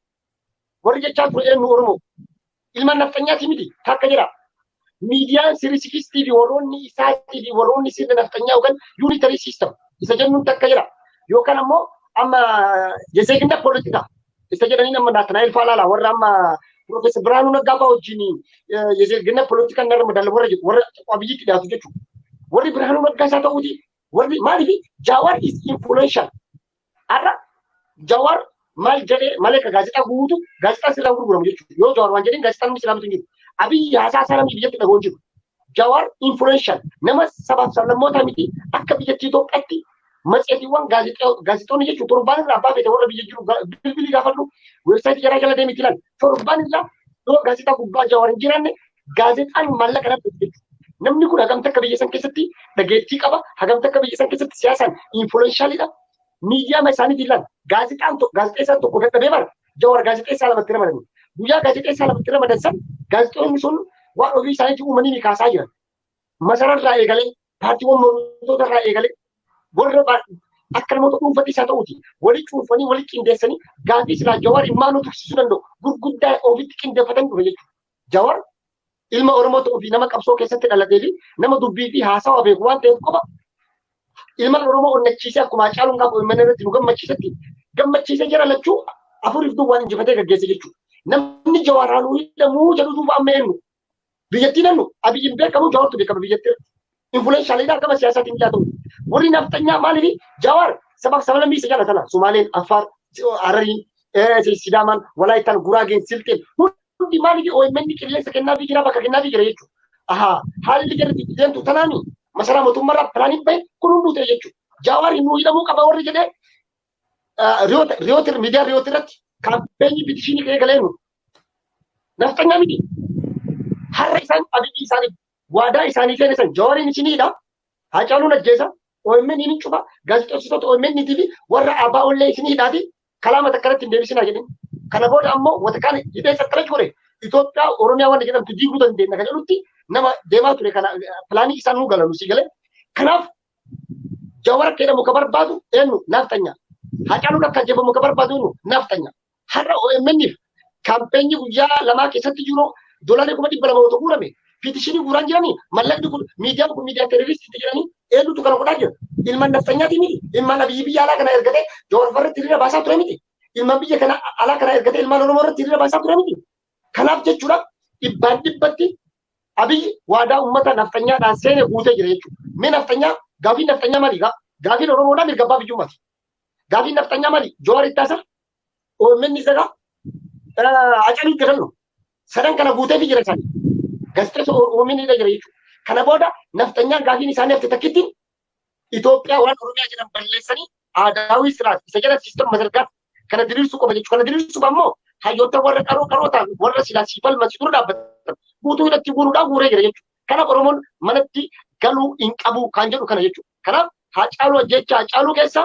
Warri jechaa ture eenyu? Oromoo? Ilmaan nafxanyaati miti takka jedha. Miidiyaan 360 fi warroonni isaatii fi warroonni sirna nafxanyaa yookaan unitary system isa jennuun takka jedha. Yookaan ammoo amma የዜግነት ፖለቲካ isa jedhanii nama Naatanaa'el Faalaala warra amma Profeesar Biraanuu Naggaa fa'aa wajjin የዜግነት ፖለቲካ narra madaala warra jedhu, warra Abiyyitti dhiyaatu jechuudha. Warri Biraanuu Naggaa isaa ta'uuti warri maaliif Jawaar is influential. Har'a Jawaar maal jedhee malee ka gaazexaa guutu gaazexaa sirraa gurguramu jechuudha. Yoo Jawaar waan jedheen gaazexaan namni silaa hin jiru. Abiyyi haasaa isaa namni biyyatti dhaga'u hin jiru. Jawaar influential nama sabaaf sablammoota miti, akka biyyattii Itoophiyaatti matseetiiwwan gaazexoonni jechuun torbaan irraa abbaa feete warra biyya jiru bilbilii gaafadhu, weebsaayitii jaraa jala deemiti ilaali. Torbaan irraa yoo gaazexaa gubbaa Jawaar hin jiraanne gaazexaan maallaqa dhabdu jechuudha. Namni kun hagam takka biyya san keessatti dhageettii qaba, hagam takka biyya san keessatti siyaasaan influentialidha. Miidiyaa isaaniitiin ilaali. Gaazexaan gaazexeessaan tokko dadhabee bara Jawaar gaazexeessaa lamatti ramadani. Guyyaa gaazexeessaa lamatti ramadan san gaazexoonni sun waan ofii isaaniitti uumanii ni kaasaa jiran. Masararraa eegalee, paartiiwwan mormitoota irraa eegalee, warra akka namoota dhuunfatti isaa ta'uuti wali cuunfanii wali qindeessanii gaafii silaa Jawaar immaanuu tursiisuu danda'u. gurguddaa ofitti qindeeffatan dhufe jechuudha. Jawar ilma Oromoo ta'uu fi nama qabsoo keessatti dhalatee fi nama dubbii fi haasawaa beeku waan ta'eef qofa ilma Oromoo onnachiisee akkuma Hacaaluun gaafa OMN irratti nu gammachiisetti gammachiisee jara lachuu afuriif duwwaan injifatee gaggeesse jechuudha. Namni Jawaar haaluu hidhamuu jedhu duuba amma eenyu? Biyyattiin eenyu? Abiyyiin beekamu Jawaartu beekama biyyattii irratti. Influential gama siyaasaatiin dhiyaatu. Warri nafxanyaa maaliif Jawaar sabaaf sablammii isa jaallatana. Sumaaleen, Affaar, Harariin, Sidaamaan, Walaayittaan, Guraageen, Silxeen hundi maaliif OMN qilleensa kennaafii jira, bakka kennaafii jira jechuudha. Ahaa, haalli jarri itti deemtu tanaani masaraa mootummaarraa pilaaniin bahe kun hunduu ta'e jechuudha. Jawaar nu hidhamuu qaba warri jedhee riyoota miidiyaa riyoota irratti kaampeenii petition eegalee nu nafxanyaa miti. Har'a isaan Abiyyi isaaniif waadaa isaanii seene san Jawaariin isiniidha. Hacaaluun ajjeesa. OMN ni cufa. Gaazexeessitoota OMN fi warra ABO illee isiniidhaati. Kalaama takka irratti hin deebisinaa jedhin. Kana booda ammoo wanta kaan hidhee sattara gore Itoophiyaa Oromiyaa wanta jedhamtu diiguu dandeenya kan jedhutti nama deemaa ture kana pilaanii isaan nu galan si galee. Kanaaf Jawar akka jedhamu ka barbaadu eenyu? Nafxanyaa. Hacaaluun akka ajjeefamu ka barbaadu eenyu? Nafxanyaa. Har'a OMN'if kaampeenii guyyaa lamaa keessatti jiru $200,000 otoo guurame petition guuraan jiranii, mallaqni kun miidiyaan kun miidiyaa terroristii jedhanii eenyutu kana godhaa jira? Ilmaan nafxanyaatii miti. Ilmaan Abiyyi biyya alaa kana ergatee Jawar irratti hiriira baasaa ture miti. Ilmaan biyya kana alaa kana ergatee ilmaan Oromoo irratti hiriira baasaa ture miti. Kanaaf jechuudha dhibbaan dhibbatti Abiyyi waadaa uummata nafxanyaadhaan seene guutee jira jechuudha. Mee nafxanyaa gaafiin nafxanyaa maali? Gaafiin Oromoodhaa mirga abbaa biyyummaati. Gaafiin nafxanyaa maali? Jawaar Ittaasaa, OMN Zagaa, Hacaaluu Gadallo. Sadan kana guutee jira isaanii. Gaazexeessa OMN irra jira jechuudha. Kana booda nafxanyaan gaafiin isaanii hafte takkittiin Itoophiyaa waan Oromiyaa jedhan balleessanii aadaawii siraat isa jala system mazargaat kana diriirsuu qofa jechuudha. Kana diriirsuuf ammoo hayyoota warra qaroo qaroo ta'an warra silaa sii falman si dura dhaabbatan guutuu hidhatti guuruudhaan guuree jira jechuudha. Kanaaf Oromoon manatti galuu hin qabu kan jedhu kana jechuudha. Kanaaf Haacaaluu ajjeechaa Haacaaluu keessa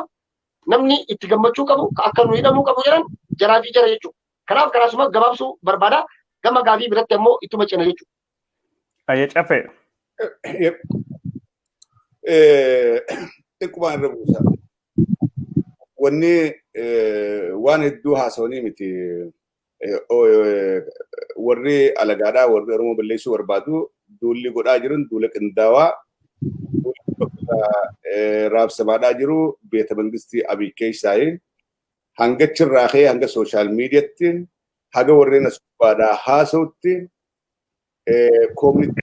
namni itti gammachuu qabu akka nu hidhamuu qabu jedhan jaraa fi jara jechuudha. Kanaaf karaasuma gabaabsuu barbaada. Gama gaafii biratti ammoo ittuma cina jechuudha. Ayyee cafe. Xiqqumaan irra buusa. Wanni waan hedduu haasawanii miti. Warri alagaadhaa warri Oromoo balleessuu barbaadu duulli godhaa jiran duula qindaawaa raabsamaadhaa jiru beeta mangistii Abiy keessaayi hanga achirraa ka'ee hanga social mediatti haga warreen as gubbaadhaa haasa'utti community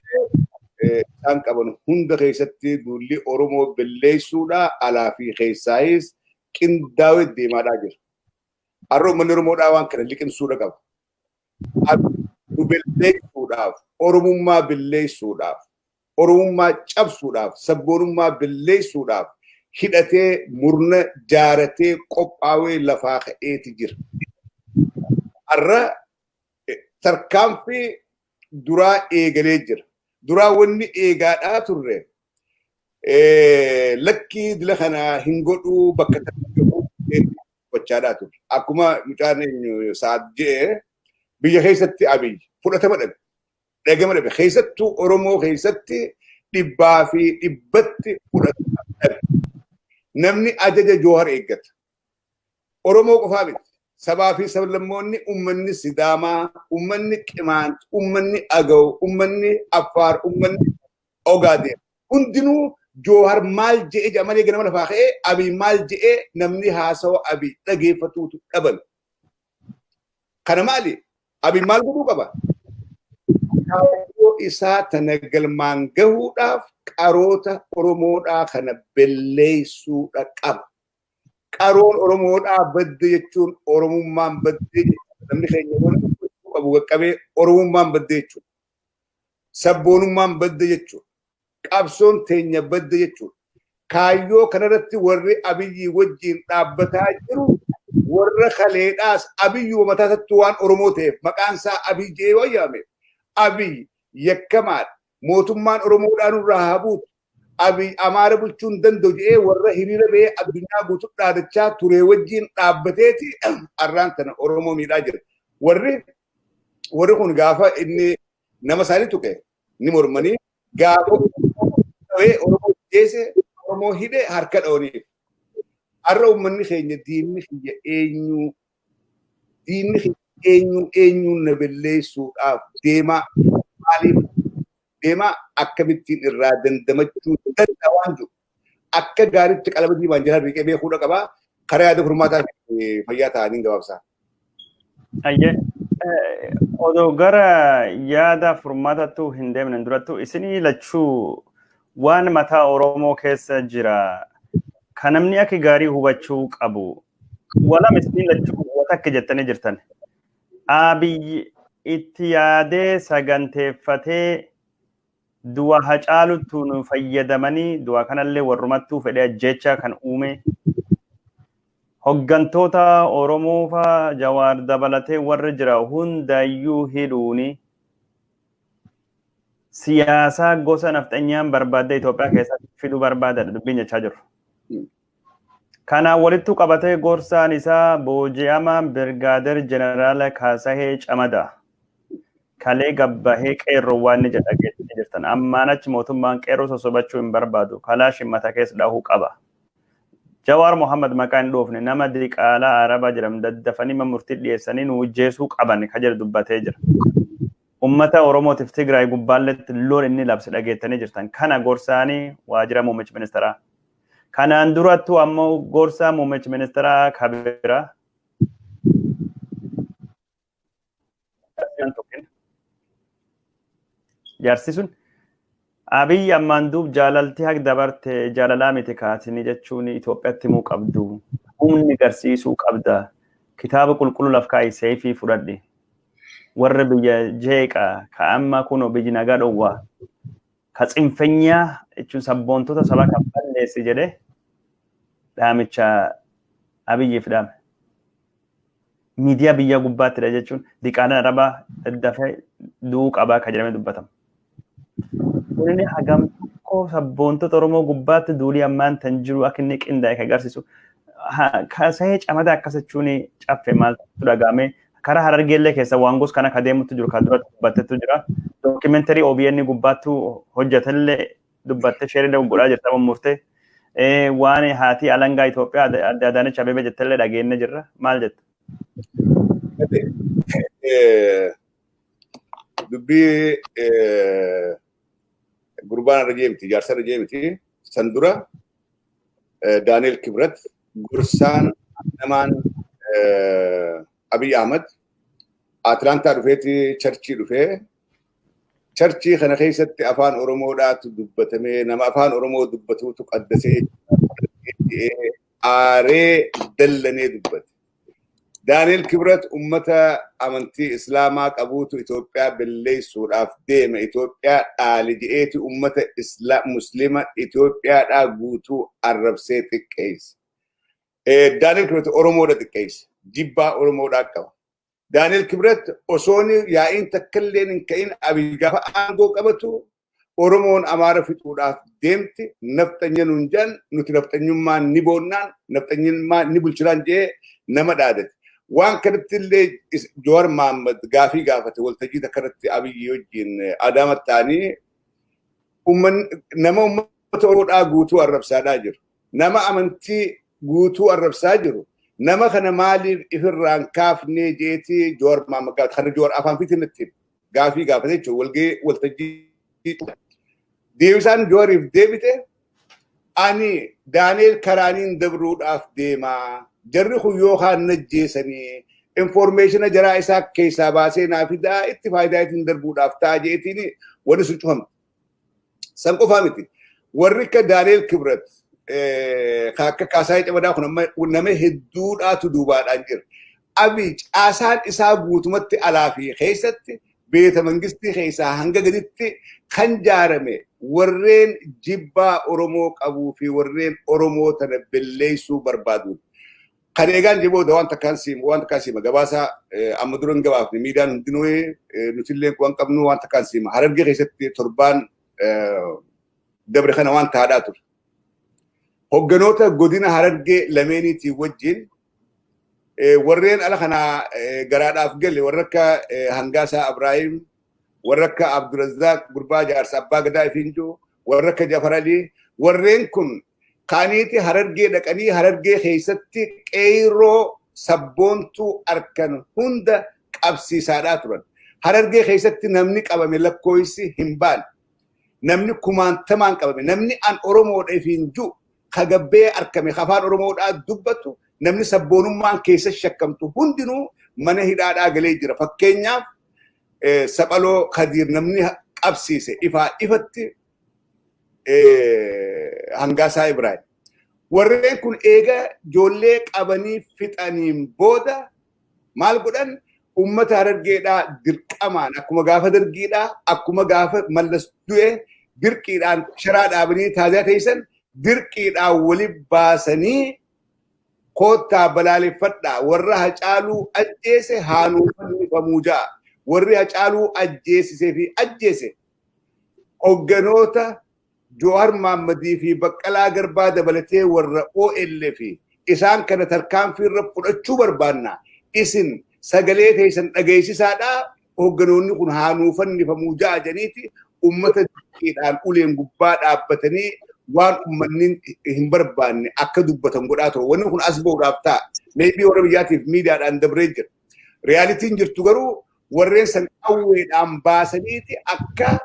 isaan qaban hunda keessatti duulli Oromoo balleessuudhaa alaa fi keessaayis qindaawee deemaadhaa jira. Har'a uummanni Oromoodhaa waan kana liqimsuudha qaba. Nu balleessuudhaaf, Oromummaa balleessuudhaaf, Oromummaa cabsuudhaaf, sabboonummaa balleessuudhaaf hidhatee murna jaaratee qophaawee lafaa ka'eeti jira. Har'a tarkaanfii duraa eegalee jira. Duraa wanni eegaadhaa turre lakkii dila kana hin godhuu bakka gochaadhaa turre. Akkuma mucaan eenyu sa'aat je'ee biyya keessatti Abiy fudhatama dhabe. Dhagama dhabe. Keessattuu Oromoo keessatti dhibbaa fi dhibbatti fudhatama dhabe. Namni ajaja Joohar eeggata. Oromoo qofaa miti. Sabaa fi sablammoonni uummanni Sidaamaa, uummanni Qimaant, uummanni Agaw, uummanni Affaar, uummanni Ogaadeen hundinuu Joohar maal je'ee jedha malee ganama lafaa ka'ee Abiy maal je'ee namni haasawa Abiy dhageeffatuutu dhaban. Kana maali? Abiy maal godhuu qaba? Kaayyoo isaa tana galmaan gahuudhaaf qaroota Oromoodhaa kana belleessuudha qaba. Qaroon Oromoodhaa badde jechuun Oromummaan badde jechuudha. Namni keenya wanti gochuu qabu qaqqabee Oromummaan badde jechuudha. Sabboonummaan badde jechuudha. Qabsoon teenya badde jechuudha. Kaayyoo kanarratti warri Abiyyii wajjin dhaabbataa jiru warra kaleedhaas Abiyyuma mataa isaatti waan Oromoo ta'eef maqaan isaa Abiy jedhee waan yaame Abiy yakkamaadha. Mootummaan Oromoodhaa nurraa haa buutu. Abiy Amaara bulchuu hin danda'u jedhee warra hiriira ba'ee addunyaa guutuu dhaadachaa ture wajjin dhaabbateeti arraan tana Oromoo miidhaa jira. Warri kun gaafa inni nama isaanii tuqe ni mormanii, gaafa Oromoo jeese Oromoo hidhe harka dha'aniif. Har'a uummanni keenya diinni kiyya eenyu? Diinni kiyya Eenyuun eenyuun na balleessuudhaaf deemaa, maaliif deemaa, akkamittiin irraa dandamachuu danda'a waan jiru akka gaariitti qalama diimaan jala riqee beekuudha qabaa. Karaa yaada furmaataa fayyaa ta'anii gabaabsaa. Ayyee, odoo gara yaada furmaataattuu hin deemne durattuu, isinii lachuu waan mataa Oromoo keessa jira kan namni akka gaarii hubachuu qabu walam isinii lachuu akka jettanii jirtan. Abiyyi itti yaadee saganteeffatee du'a Hacaalutti nu fayyadamanii, du'a kanallee warrumattuu fedhee ajjeechaa kan uume, hoggantoota Oromoo faa Jawaar dabalatee warra jira hundayyuu hidhuuni siyaasaa gosa nafxanyaan barbaadde Itoophiyaa keessatti fiduu barbaadadha dubbiin jechaa jiru. Kanaan walittu qabatee gorsaan isaa booji'amaan Birgaader Jeneraala Kaasahee Camadaa kalee gabbahee qeerroo waan inni jedha geessanii jirtan. Ammaan achi mootummaan qeerroo sossobachuu hin barbaadu. Kalaashin mata keessa dhahuu qaba. Jawaar Mohammad maqaa hin dhoofne, nama diqaalaa Arabaa jedhamu daddafanii murtii dhiyeessanii nu ijjeesuu qaban ka jedhu dubbatee jira. Uummata Oromootiif Tigraay gubbaalletti loon inni labse dhageettanii jirtan. Kana gorsaanii waajjira muummicha ministeeraa. Kanaan durattu ammoo gorsaa muummicha ministeeraa kabira. Jaarsi sun Abiyyi ammaan duub jaalalti haq dabarte jaalalaa miti kaatini jechuun Itoophiyaatti himuu qabdu. Humni garsiisuu qabda. Kitaaba qulqulluu laf kaa'i, seefii fudhadhi. Warra biyya jeeqa ka amma kunoo biyyi nagaa dhowwaa. Ka tsinfenyaa jechuun sabboontota sabaa kan balleessi jedhee dhaamicha Abiyyiif dhaame. Miidiyaa biyya gubbaattidha jechuun diqaalaan Arabaa daddafee du'uu qabaa kan jedhamee dubbatama. Kunini hagam tokko sabboontota Oromoo gubbaatti duulii ammaan tan jiru akka inni qindaa'e kan agarsiisu. Kaasahee Camadaa akkas jechuun caffee maaltu dhaga'ame? Karaa Harargeellee keessa waan gos kana ka deemutu jiru kan duratti dubbattetu jira. Dookimenterii OBN gubbaattu hojjetallee dubbattee sheerillee godhaa jirta murtee. Waan haati alangaa Itoophiyaa adde Adaanech Abeebee jettellee dhageenye jirra. Maal jetta? Dubbii gurbaan irra jeemti, jaarsa irra jeemti. San dura Daani'el Kibrat gorsaan namaan Abiy Ahmad Atlaantaa dhufeeti charchii dhufee, charchii kana keessatti afaan Oromoodhaatu dubbatamee, nama afaan Oromoo dubbatuutu qaddasee aaree dallanee dubbate. Daani'el Kibrat ummata amantii Islaamaa qabuutu Itoophiyaa balleessuudhaaf deema. Itoophiyaa dhaali je'eeti ummata Muslima Itoophiyaadhaa guutuu arrabsee xiqqeesse. Daani'el Kibrat Oromoodha xiqqeesse. Jibbaa Oromoodhaa qaba. Daani'el Kibrat osoon yaa'iin takkallee hin ka'in Abiy gaafa aangoo qabatu, Oromoon Amaara fixuudhaaf deemti, nafxanya nuun jedhan, nuti nafxanyummaan ni boonnaan, nafxanyummaan ni bulchinaan jedhee nama dhaadate. Waan kanatti illee Jawaar Mohammad gaafii gaafate waltajjii takka irratti Abiyyi wajjin Adaama ta'anii, nama uummata Oromoodhaa guutuu arrabsaadhaa jiru. Nama amantii guutuu arrabsaa jiru. Nama kana maaliif ifirraan kaafnee jeetii Jawaar Mohammad gaafate. Kana Jawaar afaan fiitiin itti gaafii gaafate jechuudha. Walgahii waltajjii deebisaan Jawaariif deebite, ani Daani'el karaaniin dabruudhaaf deemaa. Jarri kun yookaan najjeessanii informeeshina jaraa isaa keessaa baasee naa fidaa, itti faayidaa ittiin darbuudhaaf ta'a jeetiin wanni sun cufamte. San qofaa miti. Warri akka Daani'el Kibrat akka Kaasaayii Camadaa kun amma nama hedduudhaatu duubaadhaan jira. Abiy caasaan isaa guutumatti alaa fi keessatti beeta mangistii keessaa hanga gaditti kan jaarame warreen jibbaa Oromoo qabuu fi warreen Oromoo tana balleessuu barbaadu. Kan eegaan jibooda waan takkaan siima gabaasa amma dura hin gabaafne, miidiyaan hundinuu nutillee waan qabnu waan takkaan siima. Harargee keessatti torbaan dabre kana waan taadhaa ture. Hogganoota godina Harargee lameeniitiin wajjin warreen ala kanaa garaadhaaf gale, warra akka Hangaasaa Abraahim, warra akka Abdurazaaq Gurbaa Jaarsa Abbaa Gadaa Ifiinjoo, warra akka Jafar Alii, warreen kun kaaniiti Harargee dhaqanii Harargee keessatti qeyroo sabboontuu arkan hunda qabsiisaadhaa turan. Harargee keessatti namni qabame lakkoofsi hin baane. Namni kumaantamaan qabame, namni an Oromoodha ifiin jiru kagabbee argame afaan Oromoodhaa dubbatu, namni sabboonummaan keessa shakkamtu hundinuu mana hidhaadhaa galee jira. Fakkeenyaaf, Saphaloo Kadiir namni qabsiise ifaa ifatti Hangaasaa Ibrahim. Warreen kun eega ijoollee qabanii fixaniin booda maal godhan? Ummata Harargeedhaa dirqamaan, akkuma gaafa Dargiidhaa, akkuma gaafa Mallas du'e dirqiidhaan sharaa dhaabanii taaziyaa teessan, dirqiidhaan wali baasanii, "Koottaa balaaleffadhaa, warra Hacaaluu ajjeese haanuu fannifamuu" ja'a. Warri Hacaaluu ajjeesisee fi ajjeese hogganoota Jowaar Mahammadii fi Baqqalaa Garbaa dabalatee warra OLF fi isaan kana tarkaanfii irra fudhachuu barbaanna. Isin sagalee teessan dhageessisaadhaa, hogganoonni kun haanuu fannifamuu ja'a janiiti ummata dirqiidhaan uleen gubbaa dhaabbatanii waan ummanni hin barbaanne akka dubbatan godhaa ture. Wanni kun as bahuudhaaf ta'a. Maybe warra biyyaatiif miidiyaadhaan dabree jira. Realityn jirtu garuu warreen san qawweedhaan baasaniiti akka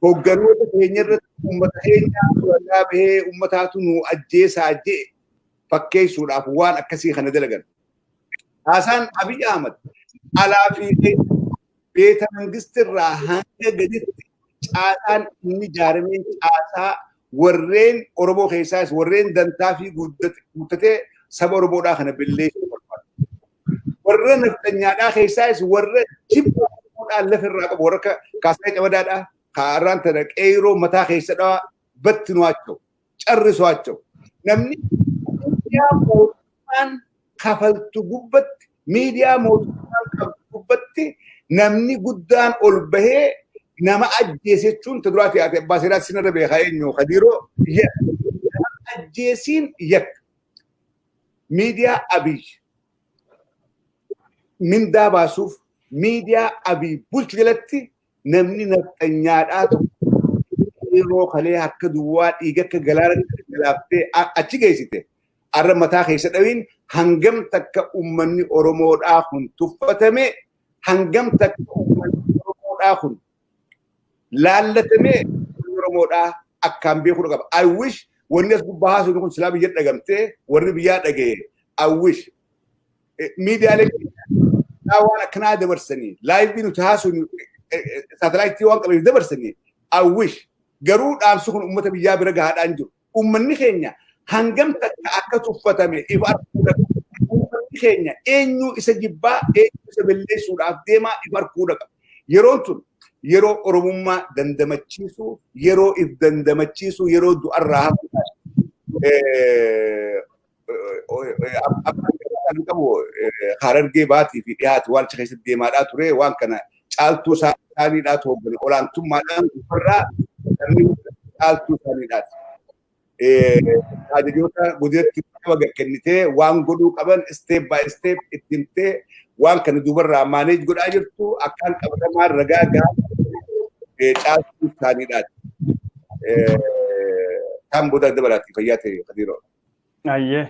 hogganoota keenya irratti uummata keenya ragaa bahee uummataatu nu ajjeesaa jee fakkeessuudhaaf waan akkasii kana dalagan. Haasaan Abiy Ahmad alaa fi beeta mangistirraa hanga gaditti caasaan inni ijaarameen caasaa warreen Oromoo keessaas warreen dantaa fi guuttatee saba Oromoodhaa kana balleessuu barbaadu. Warra nafxanyaadhaa keessaas warra jibba Oromoodhaa lafa irraa qabu, warra akka Kaasaayee Camadaadhaa kaarraan tana qeeroo mataa keessa dhawaa battinuwaachoo carrisuwaachoo, namni miidiyaa mootummaan kafaltu gubbatti, miidiyaa mootummaan qabdu gubbatti namni guddaan ol bahee nama ajjeese jechuun ta duraati ati abbaa seeraa sinarra beekaa eenyu Kadiiroo nama ajjeesiin yakka. Miidiyaa Abiy mindaa baasuuf, miidiyaa Abiy bulchu jalatti namni nafxanyaadhaa tokko yeroo kalee harka duwwaa dhiiga akka galaana galaaftee achi geessite arra mataa keessa dhawiin hangam takka uummanni Oromoodhaa kun tuffatame, hangam takka uummanni Oromoodhaa kun laallatame, uummanni Oromoodhaa akkaan beekuu qaba. I wish wanni as gubbaa haasofnu kun silaa biyya dhagamtee warri biyyaa dhagaye. I wish miidiyaalee waan akkanaa dabarsanii live nuti haasofnu saatalaayitii waan qabeef dabarsanii. I wish garuu dhaamsi kun uummata biyyaa bira gahaadhaan jiru. Uummanni keenya hangam takka akka tuffatame ifa arguu dhaqa. Uummanni keenya eenyu isa jibbaa, eenyu isa balleessuudhaaf deemaa ifa arguu dhaqa. Yeroon tun yeroo Oromummaa dandamachiisu, yeroo if dandamachiisu, yeroo du'arraa hafuudha. Abbaan qabu Harargee baatii fi dhiyaatu waan achi keessatti deemaadhaa ture, waan kana caaltuu isaaniidhaatu hooggane, olaantummaadhaan gubbarraa namni caaltuu isaaniidhaati. Ajajoota godinatti qaba kennitee waan godhuu qaban step by step itti himtee waan kana duubarraa manage godhaa jirtu, akkaan qabatamaa ragaa gahaa caaltuu isaaniidhaati. Kan booda dabalaatti fayyaa ta'e, Kadiiroo. Ayyee.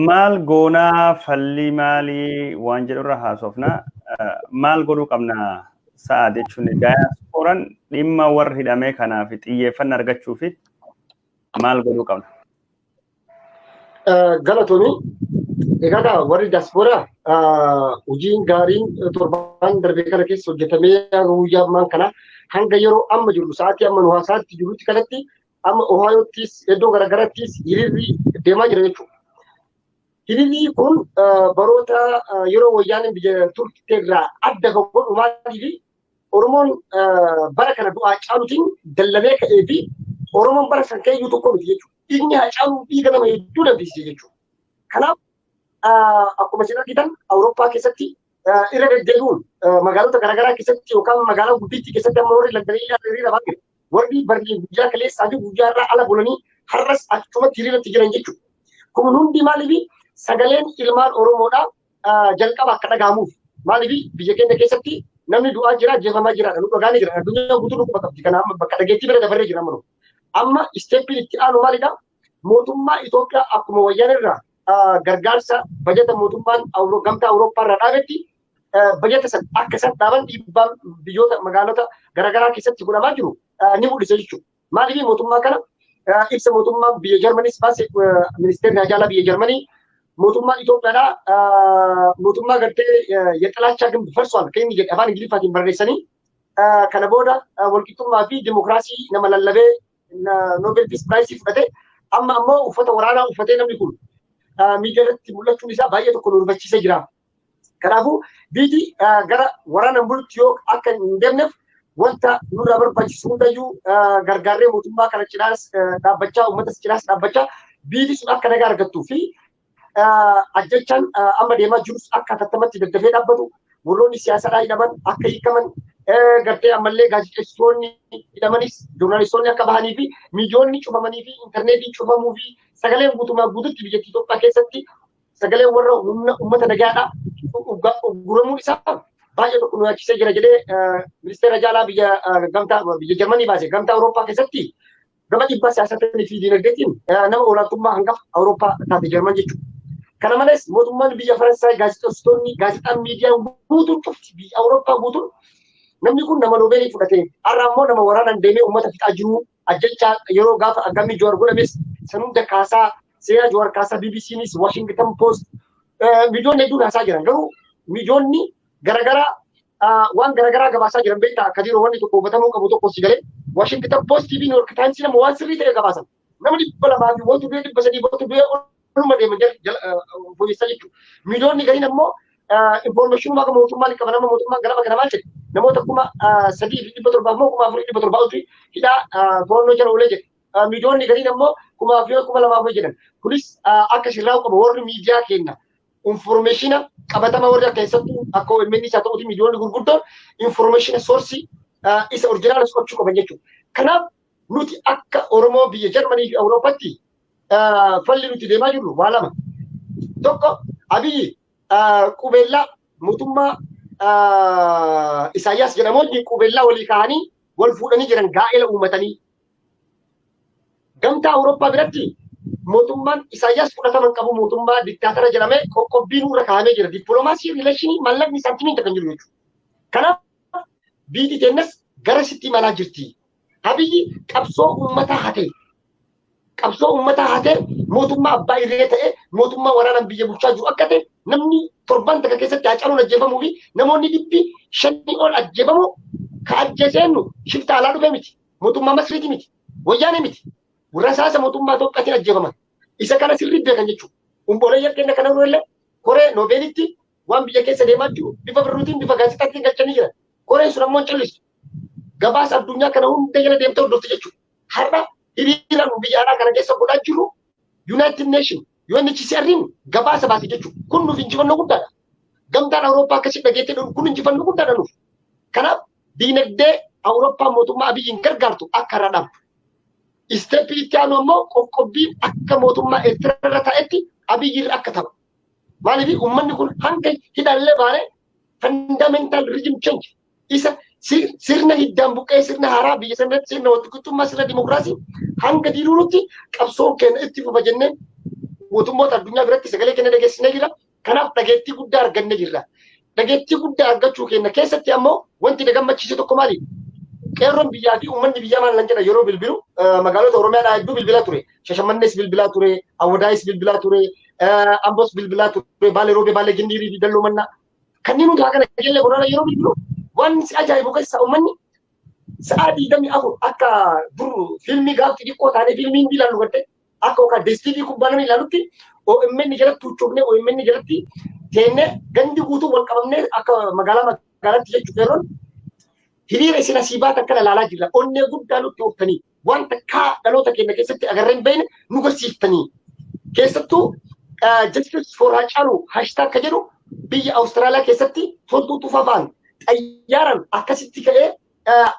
Maal goonaa, fallii maalii waan jedhurra haasofna. Maal godhuu qabna sa'a jechuun daayaaspooraan dhimma warra hidhamee kanaaf xiyyeeffannaa argachuu fi maal godhuu qabna? Galatoomii. Egaa warri daaspooraa hojiin gaariin torbaan darbee kana keessa hojjetamee guyyaa ammaan kana hanga yeroo amma jiru sa'aatii amma nu haasaatti jirutti kanatti amma Ohaayottis iddoo garaagarattis hiriirri deemaa jira jechuudha. Hiriirri kun baroota yeroo Wayyaaneen biyya turte irraa adda kan godhu maaliifi Oromoon bara kana du'aa Haacaaluutiin dallanee ka'ee fi Oromoon bara san ka'eeyyuu tokko miti jechuudha. Dhiigni Haacaaluu dhiiga nama hedduu danfisise jechuudha. Kanaaf akkuma isin argitan Awurooppaa keessatti irra deddeebi'uun magaalota garaagaraa keessatti yookaan magaalaa guddittii keessatti amma warri Londanii hiriira baay'ee, warri Barliin guyyaa kaleessaa fi guyyaa irraa ala bulanii har'as achumatti hiriiratti jiran jechuudha. Kun hundi maaliifi sagaleen ilmaan Oromoodhaa jalqaba akka dhagahamuuf. Maaliifi biyya keenya keessatti namni du'aa jira, ajjeefamaa jira, nu dhagaanii jira, addunyaa guutuu dhukkuba qabdi. Kana amma bakka dhageettii bira dabarree jira amma. Amma stepiin itti aanu maalidha? Mootummaa Itoophiyaa akkuma Wayyaanee irraa gargaarsa bajata mootummaan Gamtaa Awurooppaa irraa dhaabetti bajata san akka isaan dhaaban dhiibbaan biyyoota magaalota garaagaraa keessatti godhamaa jiru ni mul'isa jechuudha. Maaliif mootummaa kana ibsa mootummaa biyya Jarmaniis baase ministeerri haajaalaa biyya Jarmanii mootummaan Itoophiyaadhaa mootummaa gartee የጥላቻ ግንብ ፈርሷል kan inni jedhe afaan Ingiliffaatiin barreessanii kana booda walqixxummaa fi dimokiraasii nama lallabee Nobel Peace Prize fudhate amma ammoo uffata waraanaa uffatee namni kun miidiyaa irratti mul'achuun isaa baay'ee tokko nu hubachiisee jira. Kanaafuu biyyi gara waraana bulutti yoo akka hin deemneef wanta nurraa barbaachisu hundayyuu gargaarree mootummaa kana cinaas dhaabbachaa uummatas cinaas dhaabbachaa biyyi sun akka nagaa argattuu fi ajjechaan amma deemaa jirus akka atattamatti daddafee dhaabbatu warroonni siyaasaadhaa hidhaman akka hiikaman gartee ammallee gaazexeessitoonni hidhamanis joornaalistoonni akka bahanii fi miidiyoonni cufamanii fi intarneetiin cufamuu fi sagaleen guutumaa guututti biyyattii Itoophiyaa keessatti sagaleen warra humna uummata nagaadhaa ugguramuun isaa baay'ee tokko nu yaachisee jira jedhee ministeera jaalaa biyya gamtaa biyya Jarmanii baase gamtaa Awurooppaa keessatti gama dhiibbaa siyaasaatiin fi diinagdeetiin nama olaantummaa hangafa Awurooppaa taate Jarman jechuudha. Kana malees mootummaan biyya Faransaay gaazexeessitoonni gaazexaan miidiyaan guutuun cufti biyya Awurooppaa guutuun namni kun nama Noobeelii fudhate har'a ammoo nama waraanaan deemee uummata fixaa jiru ajjechaa yeroo gaafa aggammii Jawaar godhames san hunda kaasaa seenaa Jawaar kaasaa BBCnis Washington Post miidiyoonni hedduun haasaa jiran garuu miidiyoonni garagaraa waan garagaraa gabaasaa jiran beektaa akka jiru wanni tokko hubatamuu qabu tokko si galee Washington Post fi New York Times nama waan sirrii ta'e gabaasan nama 200 fi wantu du'e 300 wantu du'e oluma deeman fooyyessaa jechuudha. Miidiyoonni gariin ammoo informationuma akka mootummaan qaba nama mootummaan ganama kana maal jedhe namoota 3700 immoo 4700 oltu hidhaa to'annoo jala oolee jedhe. Miidiyoonni gariin ammoo 4000 2000 jedhan. Kunis akka sirraa'u qaba warri miidiyaa kenna. Informationa qabatama warri akka keessattuu akka OMN isaa ta'uuti miidiyoonni gurguddoon informationa soorsii isa orjinaala socho'uu qaban jechuudha. Kanaaf nuti akka Oromoo biyya Jarmanii fi Awurooppaatti falli nuti deemaa jirru waa lama. Tokko Abiyyi qubeellaa mootummaa Isaayyaas jedhamu wajjin qubeellaa walii kaa'anii wal fuudhanii jiran gaa'ela uummatanii. Gamtaa Awurooppaa biratti mootummaan Isaayyaas fudhatama hin qabu mootummaa diktaatara jedhamee qoqqobbiin irra kaa'amee jira. Dippiloomaasii rileeshinii maallaqni saantimiin kan jiru jechuudha. Kanaaf biyyi teenyas gara sitti imalaa jirti. Abiyyi qabsoo uummataa hatee qabsoo uummataa hatee mootummaa abbaa irree ta'ee mootummaa waraanaan biyya bulchaa jiru akka ta'e namni torban takka keessatti Hacaaluun ajjeefamuu fi namoonni 500 ol ajjeefamuu ka ajjeeseennu shifta alaa dhufe miti. Mootummaa Masriiti miti. Wayyaanee miti. Rasaasa mootummaa Itoophiyaatiin ajjeefaman. Isa kana sirrii beekan jechuudha. Umbolee kenna kana illee koree Noobeelitti waan biyya keessa deemaa jiru bifa birruutiin bifa gaazexaatiin galchanii jiran. Koreen sun ammoo hin callistu. Gabaasa addunyaa kana hunda jala deemtee hordofte jechuudha. Har'a hiriira nu biyya alaa kana keessa godhaa jiru United Nation UNHCR'n gabaasa baase jechuudha. Kun nuuf injifannoo guddaadha. Gamtaan Awurooppaa akkasii dhageettee kun injifannoo guddaadha nuuf. Kanaaf diinagdee Awurooppaa mootummaa Abiyyiin gargaartu akka irra dhaabdu. Isteeppii itti aanu ammoo qoqqobbiin akka mootummaa Eertiraa irra taa'etti Abiyyi irra akka ta'u. Maaliif uummanni kun hanga hidhallee baane fundamental regime change isa sirna hiddaan buqqee sirna haaraa biyya sanatti sirna walqixxummaa sirna dimokiraasii hanga diiruutti qabsoon keenya itti fufa jennee mootummoota addunyaa biratti sagalee keenya dhageessinee jira. Kanaaf dhageettii guddaa argannee jirra. Dhageettii guddaa argachuu keenya keessatti ammoo wanti na gammachiise tokko maali? Qeerroon biyyaa fi uummanni biyyaa maal nan jedha yeroo bilbilu magaalota Oromiyaadhaa hedduu bilbilaa ture. Shashamannees bilbilaa ture, Awwadaayis bilbilaa ture, Ambos bilbilaa ture, Baalee Roobee, Baalee Gindiirii fi Dalloo Mannaa. Kanneen hundaa kana jallee godhana yeroo bilbilu waan si ajaa'ibu keessa uummanni sa'a 24 akka dur fiilmii gaaf xixiqqoo taanee fiilmii hin ilaallu gartee akka yookaan deestiivii kubbaa namni ilaalutti OMN jalatti huccuufnee OMN jalatti teennee gandi guutuu wal qabamnee akka magaalaa magaalaatti jechuudha yeroon hiriira isin asii baatan kana ilaalaa jirra. Onnee guddaa nutti ooftanii wanta kaa dhaloota keenya keessatti agarree hin beekne nu garsiiftanii. Keessattuu Justice for Hacaaluu hashtag ka jedhu biyya Awustiraaliyaa keessatti toltuu tufaa ba'an xayyaaraan akkasitti ka'ee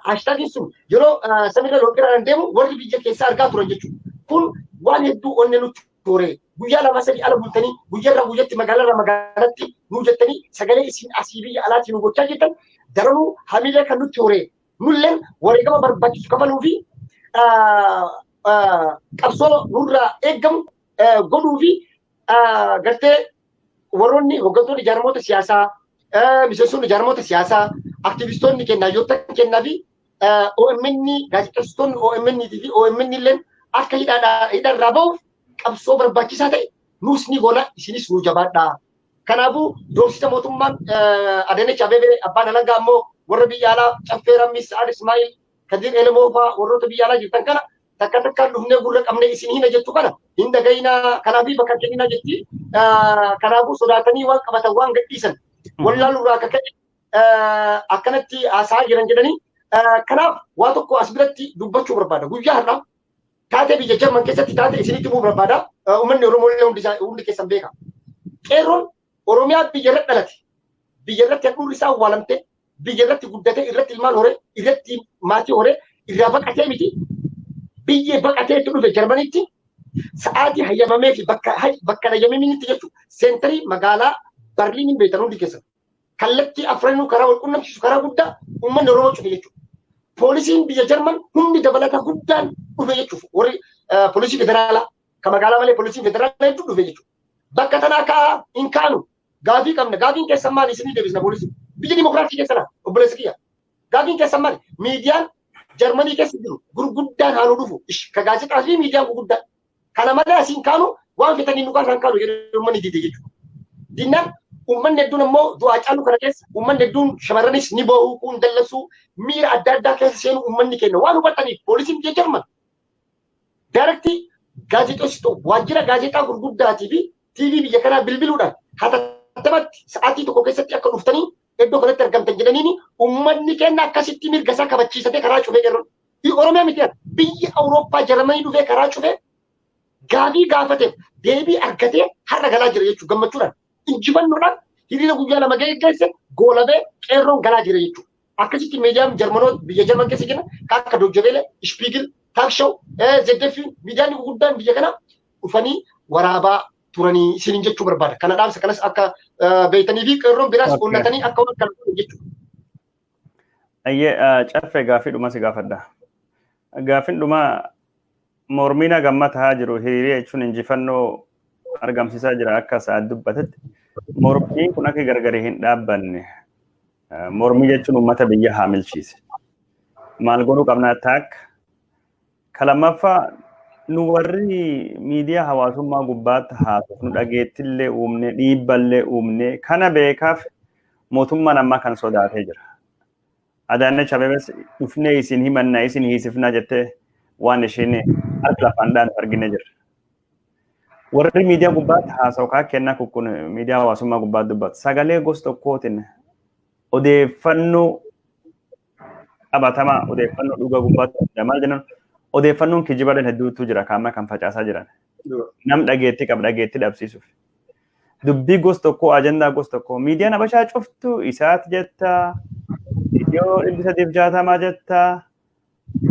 hashtaagiin sun yeroo samiirra loopheeraan deemu warri biyya keessaa argaa turan jechuudha. Kun waan hedduu onnee nutti toore. Guyyaa lama sadii ala bultanii guyyaarraa guyyatti magaalarraa magaalatti nu jettanii sagalee isin asii biyya alaatii nu gochaa jirtan daranuu hamilee kan nutti hore. Nulleen wareegama barbaachisu kafaluu fi qabsoo nurraa eeggamu godhuu fi gartee warroonni hooggantoonni jaarmoota siyaasaa Miseensonni jaarmoota siyaasaa, aktivistoonni kennaa, hayyoota kennaa fi OMN, gaazexeessitoonni OMN fi OMN illeen akka hidhaarraa bahuuf qabsoo barbaachisaa ta'e nuus ni goona, isinis nu jabaadhaa. Kanaafuu doorsisa mootummaan Adaanech Abeebee, abbaan alangaa ammoo warra biyya alaa Caffee Rammis, Sa'aad Ismaa'il, Kadir Elemoo fa'aa warroota biyya alaa jirtan kana takka takkaan dhufnee gurra qabnee isin hina jettu kana hin dhagayinaa, kanaafii bakka kenninaa jetti. Kanaafuu sodaatanii waan qabatan waan gadhiisan wallaalurraa akka ka'e akkanatti haasa'aa jiran jedhanii. Kanaaf waa tokko as biratti dubbachuu barbaada. Guyyaa har'aa taatee biyya Jarman keessatti taatee isinitti himuu barbaada. Uummanni Oromoo illee hundi keessan beeka. Qeerroon Oromiyaa biyya irratti dhalate, biyya irratti handhuurri isaa awwaalamte, biyya irratti guddate, irratti ilmaan hore, irratti maatii hore, irraa baqatee miti. Biyya baqatee itti dhufe Jarmanitti sa'aatii hayyamamee fi bakka hayyamaminitti jechuudha. Seentarii magaalaa Barliin hin beektan hundi keessan. Kallattii afranuu karaa wal qunnamsiisu karaa guddaa uummanni Oromoo cufe jechuudha. Poolisiin biyya Jarman humni dabalataa guddaan dhufe jechuudha. Warri poolisii federaalaa kan magaalaa malee poolisiin federaalaa hedduu dhufe jechuudha. Bakka tanaa ka'aa hin kaanu, gaafii qabna, gaafiin keessan maali, isinii deebisna poolisiin. Biyya dimokiraasii keessa laa obboleessi kiyya. Gaafiin keessan maali? Miidiyaan Jarmanii keessa jiru gurguddaan haanuu dhufu ka gaazexaa fi miidiyaan gurguddaan. Kana malee asiin kaanu waan fitanii nu kaasaan kaanu jedhee uummanni dide jechuudha. Dinnaan uummanni hedduun ammoo du'aa caalu kana keessa uummanni hedduun shamarranis ni boo'u, kun dallansuu miira adda addaa keessa seenu uummanni kenna waan hubataniif poolisiin biyya Jarman daarektii gaazexeessituu waajjira gaazexaa gurguddaatii fi TV biyya kanaa bilbiluudhaan hatattamatti sa'aatii tokko keessatti akka dhuftanii iddoo kanatti argamtan jedhaniini uummanni kenna akkasitti mirga isaa kabachiisatee karaa cufee qeerroon. Oromiyaa miti, biyya Awurooppaa Jarmanii dhufee karaa cufee gaafii gaafateef deebii argatee har'a galaa jira jechuudha gammachuudhaan. Injifannoodhaan hiriira guyyaa 2 geggeesse goolabee qeerroon galaa jira jechuudha. Akkasitti miidiyaan Jarmanoota biyya Jarman keessa jiran akka Deutsche Welle, Spiegel, Tagesschau, ZDF, miidiyaan gurguddaan biyya kana dhufanii waraabaa turanii isiniin jechuu barbaada. Kana dhaamsa kanas akka beektanii fi qeerroon biraas onnatanii akka waan kana godhan jechuudha. Ayyee, Caffee, gaafii dhuma si gaafadha. Gaafiin dhumaa mormiin gamma tahaa jiru hiriiree jechuun injifannoo argamsiisaa jira akka sa'aat dubbatetti. Mormiin kun akka gargari hin dhaabbanne, mormii jechuun uummata biyya haamilchiise. Maal godhuu qabnaa taakka? Ka lammaffaa, nu warri miidiyaa hawaasummaa gubbaatti haasofnu dhageettillee uumne, dhiibballee uumne, kana beekaaf mootummaan ammaa kan sodaatee jira. Adaanech Abeebes dhufnee isin himanna, isin hiisifnaa jettee waan isheen harka lafaan dhaanu argine jirra. Warri miidiyaa gubbaatti haasa'u kaa kennaa kun miidiyaa hawaasummaa gubbaatti dubbatu. Sagalee gosa tokkootiin odeeffannoo qabatamaa, odeeffannoo dhugaa gubbaatti maal jennan, odeeffannoon kijibaadhaan hedduutu jira kaama kan facaasaa jiran. Nam dhageetti qaba dhageetti dhabsiisuuf. Dubbii gosa tokkoo, ajandaa gosa tokkoo miidiyaan Habashaa cuftu isaat jetta, Itiyoo 360 jetta,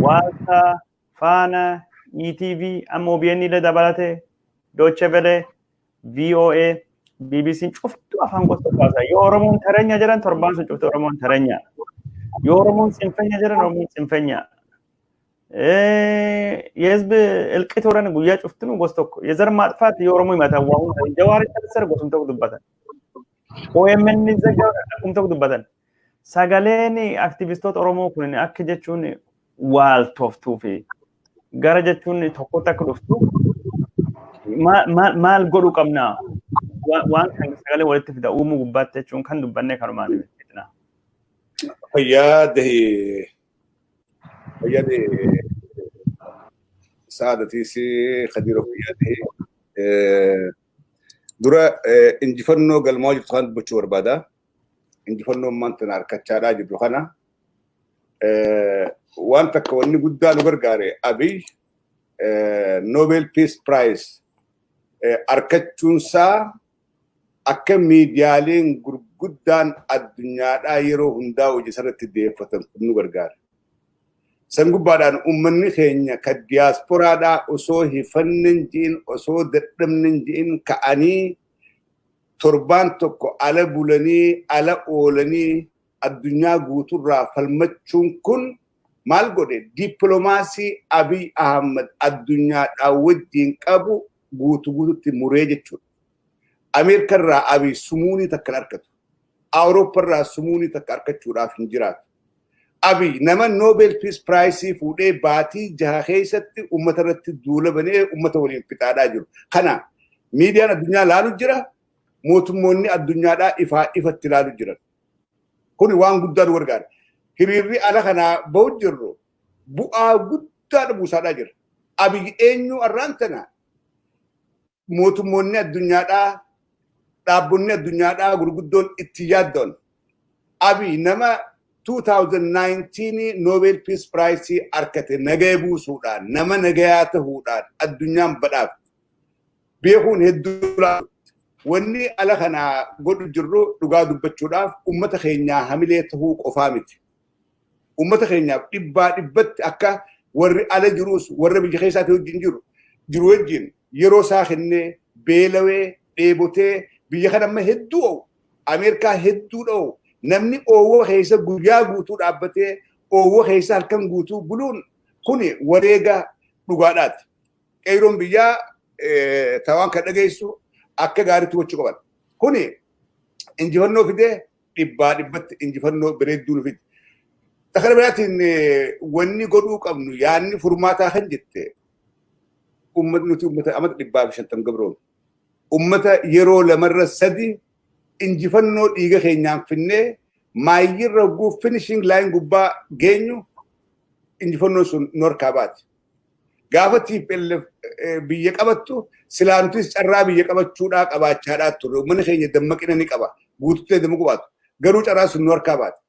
Waaltaa, Faana, ETV, amma OBN illee dabalate, Deutsche Welle, VOA, BBC cuftu afaan gosa tokko haasa'a. Yoo Oromoon tareenya jedhan torbaan sun cuftu Oromoon tareenya. Yoo Oromoon tsinfenya jedhan Oromoon tsinfenya. የህዝብ እልቂት ወረን ጉያ ጩፍትኑ ጎስ tokko የዘር ማጥፋት የኦሮሞ himatan waa hunda Jawaar tarsar gosum tokko dubbatan. OMN zaggaa akkum tokko dubbatan. Sagaleen aktivistoota Oromoo kun akka jechuun waal toftuu fi gara jechuun tokkotti akka dhuftu maal godhuu qabna? Waan kan sagalee walitti fida uumuu gubbaatti jechuun kan dubbannee kanumaan fitna. Fayyaa dahee, fayyaa dahee Saadatiis, Khadiiroo, fayyaa dahee. Dura injifannoo galmaa jirtu kan dubbachuu barbaada. Injifannoo maanta na harkachaadhaa jirtu kana. Waan takka wanni guddaa nu gargaare Abiy Nobel Peace Prize argachuunsaa akka miidiyaaleen gurguddaan addunyaadhaa yeroo hundaa hojii isarratti deeffatan nu gargaara. San gubbaadhaan uummanni keenya ka diyaasporaadhaa osoo hifanne hin ji'in, osoo dadhabne hin ji'in ka'anii torbaan tokko ala bulanii ala oolanii addunyaa guuturraa falmachuun kun maal godhe? Dippiloomaasii Abiy Ahmad addunyaadhaa wajjin qabu guutu guututti muree jechuudha. Ameerikarraa Abiy sumuunii takka hin argatu. Awuroopparraa sumuunii takka argachuudhaaf hin jiraatu. Abiy nama Nobel Peace Prize fuudhee baatii 6 keessatti uummata irratti duula banee uummata waliin fixaadhaa jiru. Kana miidiyaan addunyaa laalu jira. Mootummoonni addunyaadhaa ifaa ifatti laalu jiran. Kuni waan guddaa nu gargaara. Hiriirri ala kanaa bahu jirru bu'aa guddaa buusaadhaa jira. Abiy eenyu arraan tana mootummoonni addunyaadhaa, dhaabbonni addunyaadhaa gurguddoon itti yaaddoon. Abiy nama 2019 Nobel Peace Prize argate, nagaya buusuudhaan, nama nagayaa tahuudhaan addunyaan badhaafte. Beekuun hedduu wanni ala kanaa godhu jirru, dhugaa dubbachuudhaaf, ummata keenyaa hamilee tahuu qofaa miti. Ummata keenyaaf dhibbaa dhibbatti akka warri ala jirus warra biyya keessaatti wajjin jiru wajjin yeroo isaa kennee, beelawee, dheebotee, biyya kana amma hedduu owu, Ameerikaa hedduu dha'u, namni oowwa keessa guyyaa guutuu dhaabbatee, oowwa keessa halkan guutuu buluun kuni wareega dhugaadhaati. Qeeroon biyyaa tawaan kan dhageessu akka gaariitti gochuu qaban. Kuni injifannoo fidee, dhibbaa dhibbatti injifannoo bareedduu nu fide. Takara biraatiin wanni godhuu qabnu, yaadni furmaataa kan jette, uummatni nuti uummata amata 150 gabroon. Uummata yeroo lamarra sadi injifannoo dhiiga keenyaan finnee, maayyirra hogguu finishing line gubbaa geenyu injifannoon sun nu harkaa baati. Gaafa TPLF biyya qabattu silaa nutis carraa biyya qabachuudhaa qabaachaadhaa turre. Uummanni keenya dammaqina ni qaba. Guututtee dammaquu baatu. Garuu carraa sun nu harkaa baati.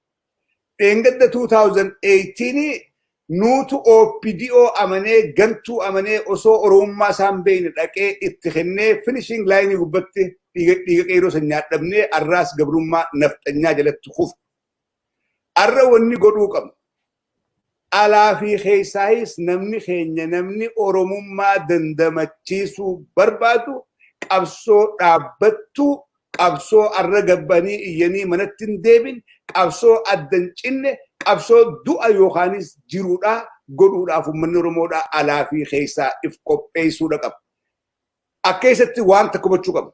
Dheengadda 2018 nuutu OPDO amanee, gantuu amanee, osoo Oromummaa isaan beekne dhaqee itti kennee, finishing line gubbatti dhiiga qeeroo san nyaadhabnee, arraas gabrummaa nafxanyaa jalatti kufu. Arra wanni godhuu qabnu, alaa fi keessaayis namni keenya, namni Oromummaa dandamachiisuu barbaadu, qabsoo dhaabbattuu, qabsoo arra gabbanii iyyanii manatti hin deebin, qabsoo addan cinne, qabsoo du'a yookaanis jiruudhaa godhuudhaaf uummanni Oromoodhaa alaa fi keessaa if qopheessuudha qaba. Akka keessatti waan takka hubachuu qabna.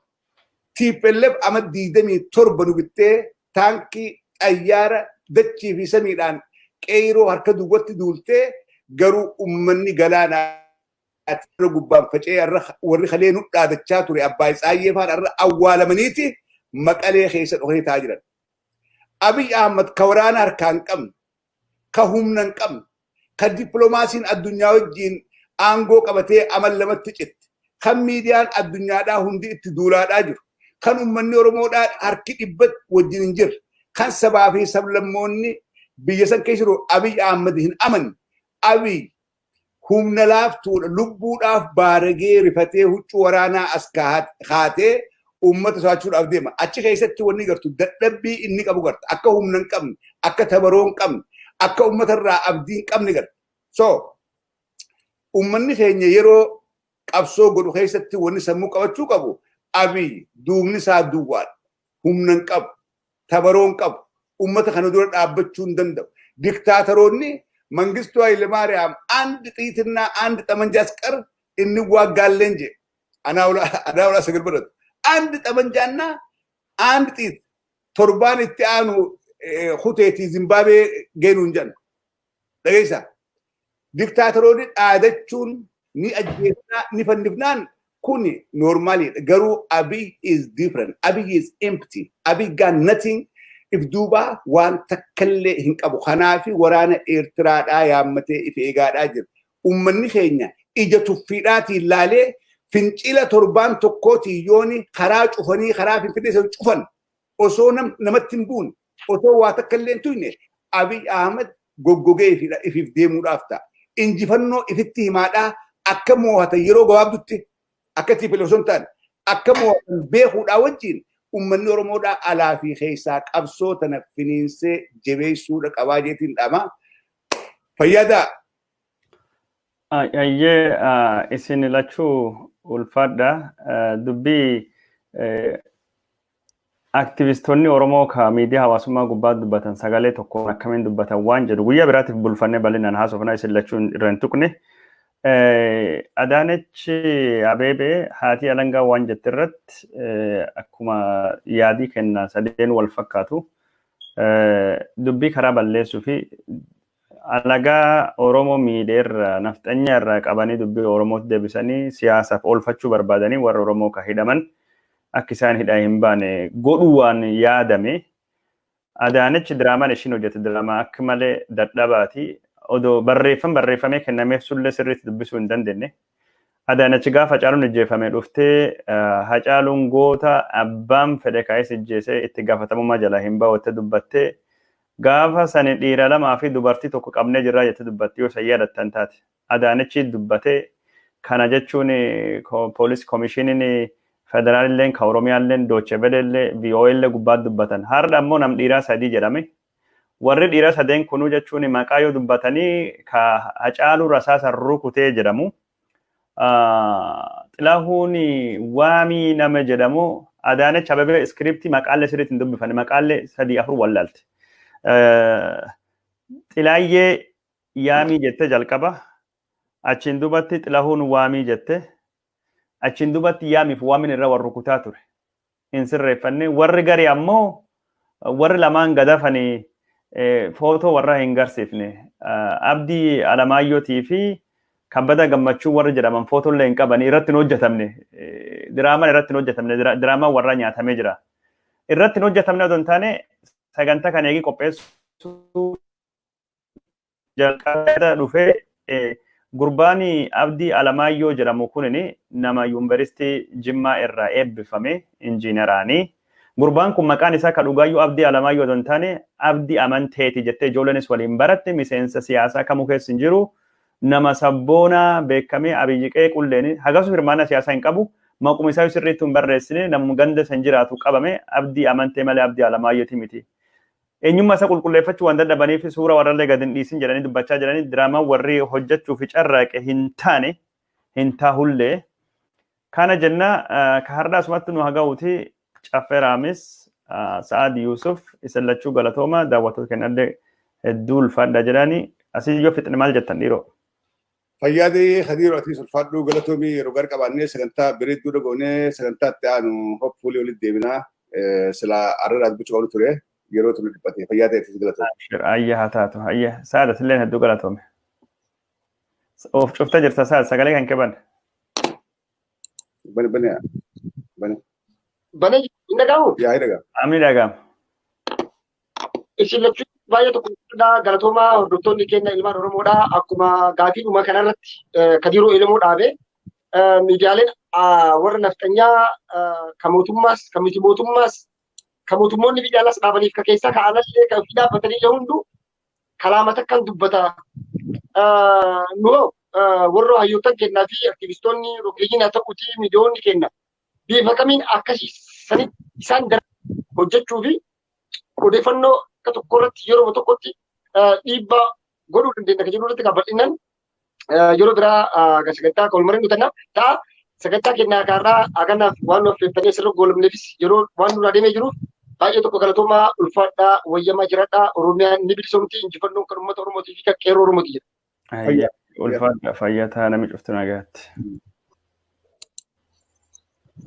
TPLF ama 27 nu bittee, taankii, xayyaara, dachii fi samiidhaan qeeroo harka duwwatti duultee, garuu uummanni galaanaa gubbaan faca'ee, har'a warri kalee nu dhaadachaa ture, Abbaay Tsaayyee faan, har'a awwaalamaniiti Maqalee keessa dhokanii taa'aa jiran. Abiy Ahmad ka waraana harkaa hin qabne, ka humna hin qabne, ka dippiloomaasiin addunyaa wajjin aangoo qabatee amal lamatti citte, kan miidiyaan addunyaadhaa hundi itti duulaadhaa jiru, kan uummanni Oromoodhaa harki 100 wajjin hin jirre, kan sabaa fi sablammoonni biyya san keessa jiru Abiy Ahmad hin amanne. Abiy humna laaftuudha, lubbuudhaaf baaragee rifatee huccuu waraanaa as kaatee uummata so'achuudhaaf deema. Achi keessatti wanni gartu dadhabbii inni qabu garta. Akka humna hin qabne, akka tabaroo hin qabne, akka uummata irraa abdii hin qabne garta. So, uummanni keenya yeroo qabsoo godhu keessatti wanni sammuu qabachuu qabu, Abiy duubni isaa duwwaadha. Humna hin qabu, tabaroo hin qabu, uummata kana dura dhaabbachuu hin danda'u. Diktaatoroonni Mangistuu Hayilemaariyaam አንድ ጥይትና አንድ ጠመንጃ አስቀር እንዋጋለን ጄ አናውላ ሰግል በረት አንድ ጠመንጃና አንድ ጥይት torbaan itti aanu kuteetii Zimbaabuwee geenuu hin jennu. Dhageessaa. Diktaatoroonni dhaadachuun ni ajjeefnaa ni fannifnaan kun normaliidha. Garuu Abiy is different. Abiy is empty. Abiy got nothing. If duuba waan takkallee hin qabu. Kanaafi waraana Eertiraadhaa yaammatee if eegaadhaa jira. Uummanni keenya ija tuffiidhaatiin laalee, fincila torbaan tokkootiin yooni karaa cufanii, karaa Finfinnee sana cufan, osoo namatti hin buune, osoo waa takka illee hin tuyne, Abiy Ahmed goggogee ifiif deemuudhaaf ta'a. Injifannoo ifitti himaadhaa akka moo'atan yeroo gabaabdutti, akka TPLF osoo hin taane akka moo'atan beekuudhaa wajjin, uummanni Oromoodhaa alaa fi keessaa qabsoo tana finiinsee jabeessuudha qabaa jeetiin dhama. Fayyadaa. Ayyee, isin lachuu ulfaadha. Dubbii aktivistoonni Oromoo ka miidiyaa hawaasummaa gubbaa dubbatan sagalee tokkoon akkamiin dubbatan waan jedhu guyyaa biraatiif bulfannee bal'inaan haasofnaa, isin lachuun irra hin tuqne. Adaanech Abeebee haati alangaa waan jette irratti akkuma yaadii kenna sadeen wal fakkaatu dubbii karaa balleessuu fi alagaa Oromoo miidheerra nafxanyaa irraa qabanii dubbii Oromootti deebisanii siyaasaaf oolfachuu barbaadanii warra Oromoo ka hidhaman akka isaan hidhaa hin baane godhuu waan yaadame. Adaanech diraamaan ishiin hojjette diraamaa akka malee dadhabaati. Odoo barreeffam barreeffamee kennameef sullee sirriitti dubbisuu hin dandeenye. Adaanech gaafa Hacaaluun ijjeefame dhuftee Hacaaluun goota abbaan fedhe ka'ee ijjeesee itti gaafatamummaa jalaa hin bahu dubbattee gaafa sani dhiira lamaa fi dubartii tokko qabnee jirraa jettee dubbatti yoo san yaadattan taate. Adaanechi dubbatee kana jechuun poolis koomishiniin federaalilleen ka Oromiyaalleen Dooche Velellee VOAllee gubbaatti dubbatan. Har'a ammoo nam dhiiraa sadii jedhame. Warri dhiiraa sadeen kunuu jechuun maqaa yoo dubbatanii ka Hacaaluu Rasaasa rukutee jedhamu. Xilahuun Waamii nama jedhamu Adaanech Abeebee iskiriptii maqaallee sirriitti hin dubbifanne maqaallee sadii afur wallaalte. Xilaayyee Yaamii jette jalqaba. Achiin dubatti Xilahuun Waamii jette. Achiin dubatti Yaamiif Waamiin irra warra rukutaa ture. Hin sirreeffanne. Warri gari ammoo warri lamaan gadafanii footoo warra hin garsiifne. Abdii Alamaayyootii fi Kabbada Gammachuu warri jedhaman footollee hin qabanii irratti hin hojjetamne. Diraamaan irratti hin hojjetamne. Diraamaan warra nyaatamee jira. Irratti hin hojjetamne odoo hin taane sagantaa kana eegi qopheessuu jalqaba dhufee gurbaan Abdii Alamaayyoo jedhamu kunin nama yuunivarsiitii Jimmaa irraa eebbifame injiineraanii. Gurbaan kun maqaan isaa ka dhugaayyuu Abdii Alamaayyoo odoo hin taane Abdii Amanteeti jettee ijoolleenis waliin baratte miseensa siyaasaa kamuu keessa hin jiru. Nama sabboonaa beekamee Abiyyi Qeequlleen hagasu hirmaannaa siyaasaa hin qabu. Maquma isaa sirriitti hin barreessine namuma ganda san jiraatu qabame Abdii Amantee malee Abdii Alamaayyootii miti. Eenyummaa isaa qulqulleeffachuu waan dadhabaniif suura warrallee gad hin dhiisin jedhanii dubbachaa jiranii diraamaan warri hojjechuu fi carraaqe hin taane hin taahullee. Kana jenna ka har'a asumatti nu haga'uuti Caffee Raamis Sa'aad Yuusuf isin lachuu galatooma daawwattoota kennallee hedduu ulfaadha jedhani asii yoo fixne maal jettan dhiiroo? Fayyaadee Hadiiroo atiis ulfaadhuu galatoomii yeroo gar qabaannee sagantaa bareedduu dhagoonee sagantaa itti aanu hopfuulii walitti deebinaa silaa arrarraa dubbachuu qabnu ture yeroo tunu dhiphate fayyaa ta'e atiis galatoomii. Ayya haa taatu ayya Sa'aad atillee hedduu galatoome. Of cuftee jirta Sa'aad sagalee kan keban. Bane bane bane. Bane hin dhaga'amu? Yaa hin dhaga'amu. Amni dhaga'ama. Isin lachuu baay'ee tokko galatoomaa hordoftoonni keenya ilmaan Oromoodha. Akkuma gaafiidhuma kanarratti Kadiroo Elemoo dhaabe miidiyaaleen warra nafxanyaa kan mootummaas kan miti mootummaas kan mootummoonni biyya alaas dhaabaniif ka keessaa ka alallee kan ofii dhaabbatanillee hunduu kalaama takkan dubbata. Nu warra hayyoottan kennaa fi aktivistoonni rogeeyyiin haa ta'uuti miidiyoonni kenna. Bifa kamiin akkasii sanitti isaan hojjechuu fi odeeffannoo akka tokko irratti yeroo tokkotti dhiibbaa godhuu dandeenya kan jedhu irratti kan bal'inaan yeroo biraa sagantaa kan walmarin nutanna ta'a. Sagantaa kennaa kaarraa haganaaf waan nu affeettanii asirra goolabneefis yeroo waan nurraa deemee jiruuf baay'ee tokko galatoomaa ulfaadhaa wayyamaa jiradhaa Oromiyaan ni bilisoomti injifannoon kan uummata Oromootii fi kan qeerroo Oromooti jedha. Ulfaadhaa fayyaa ta'a namni cuftu nagaatti.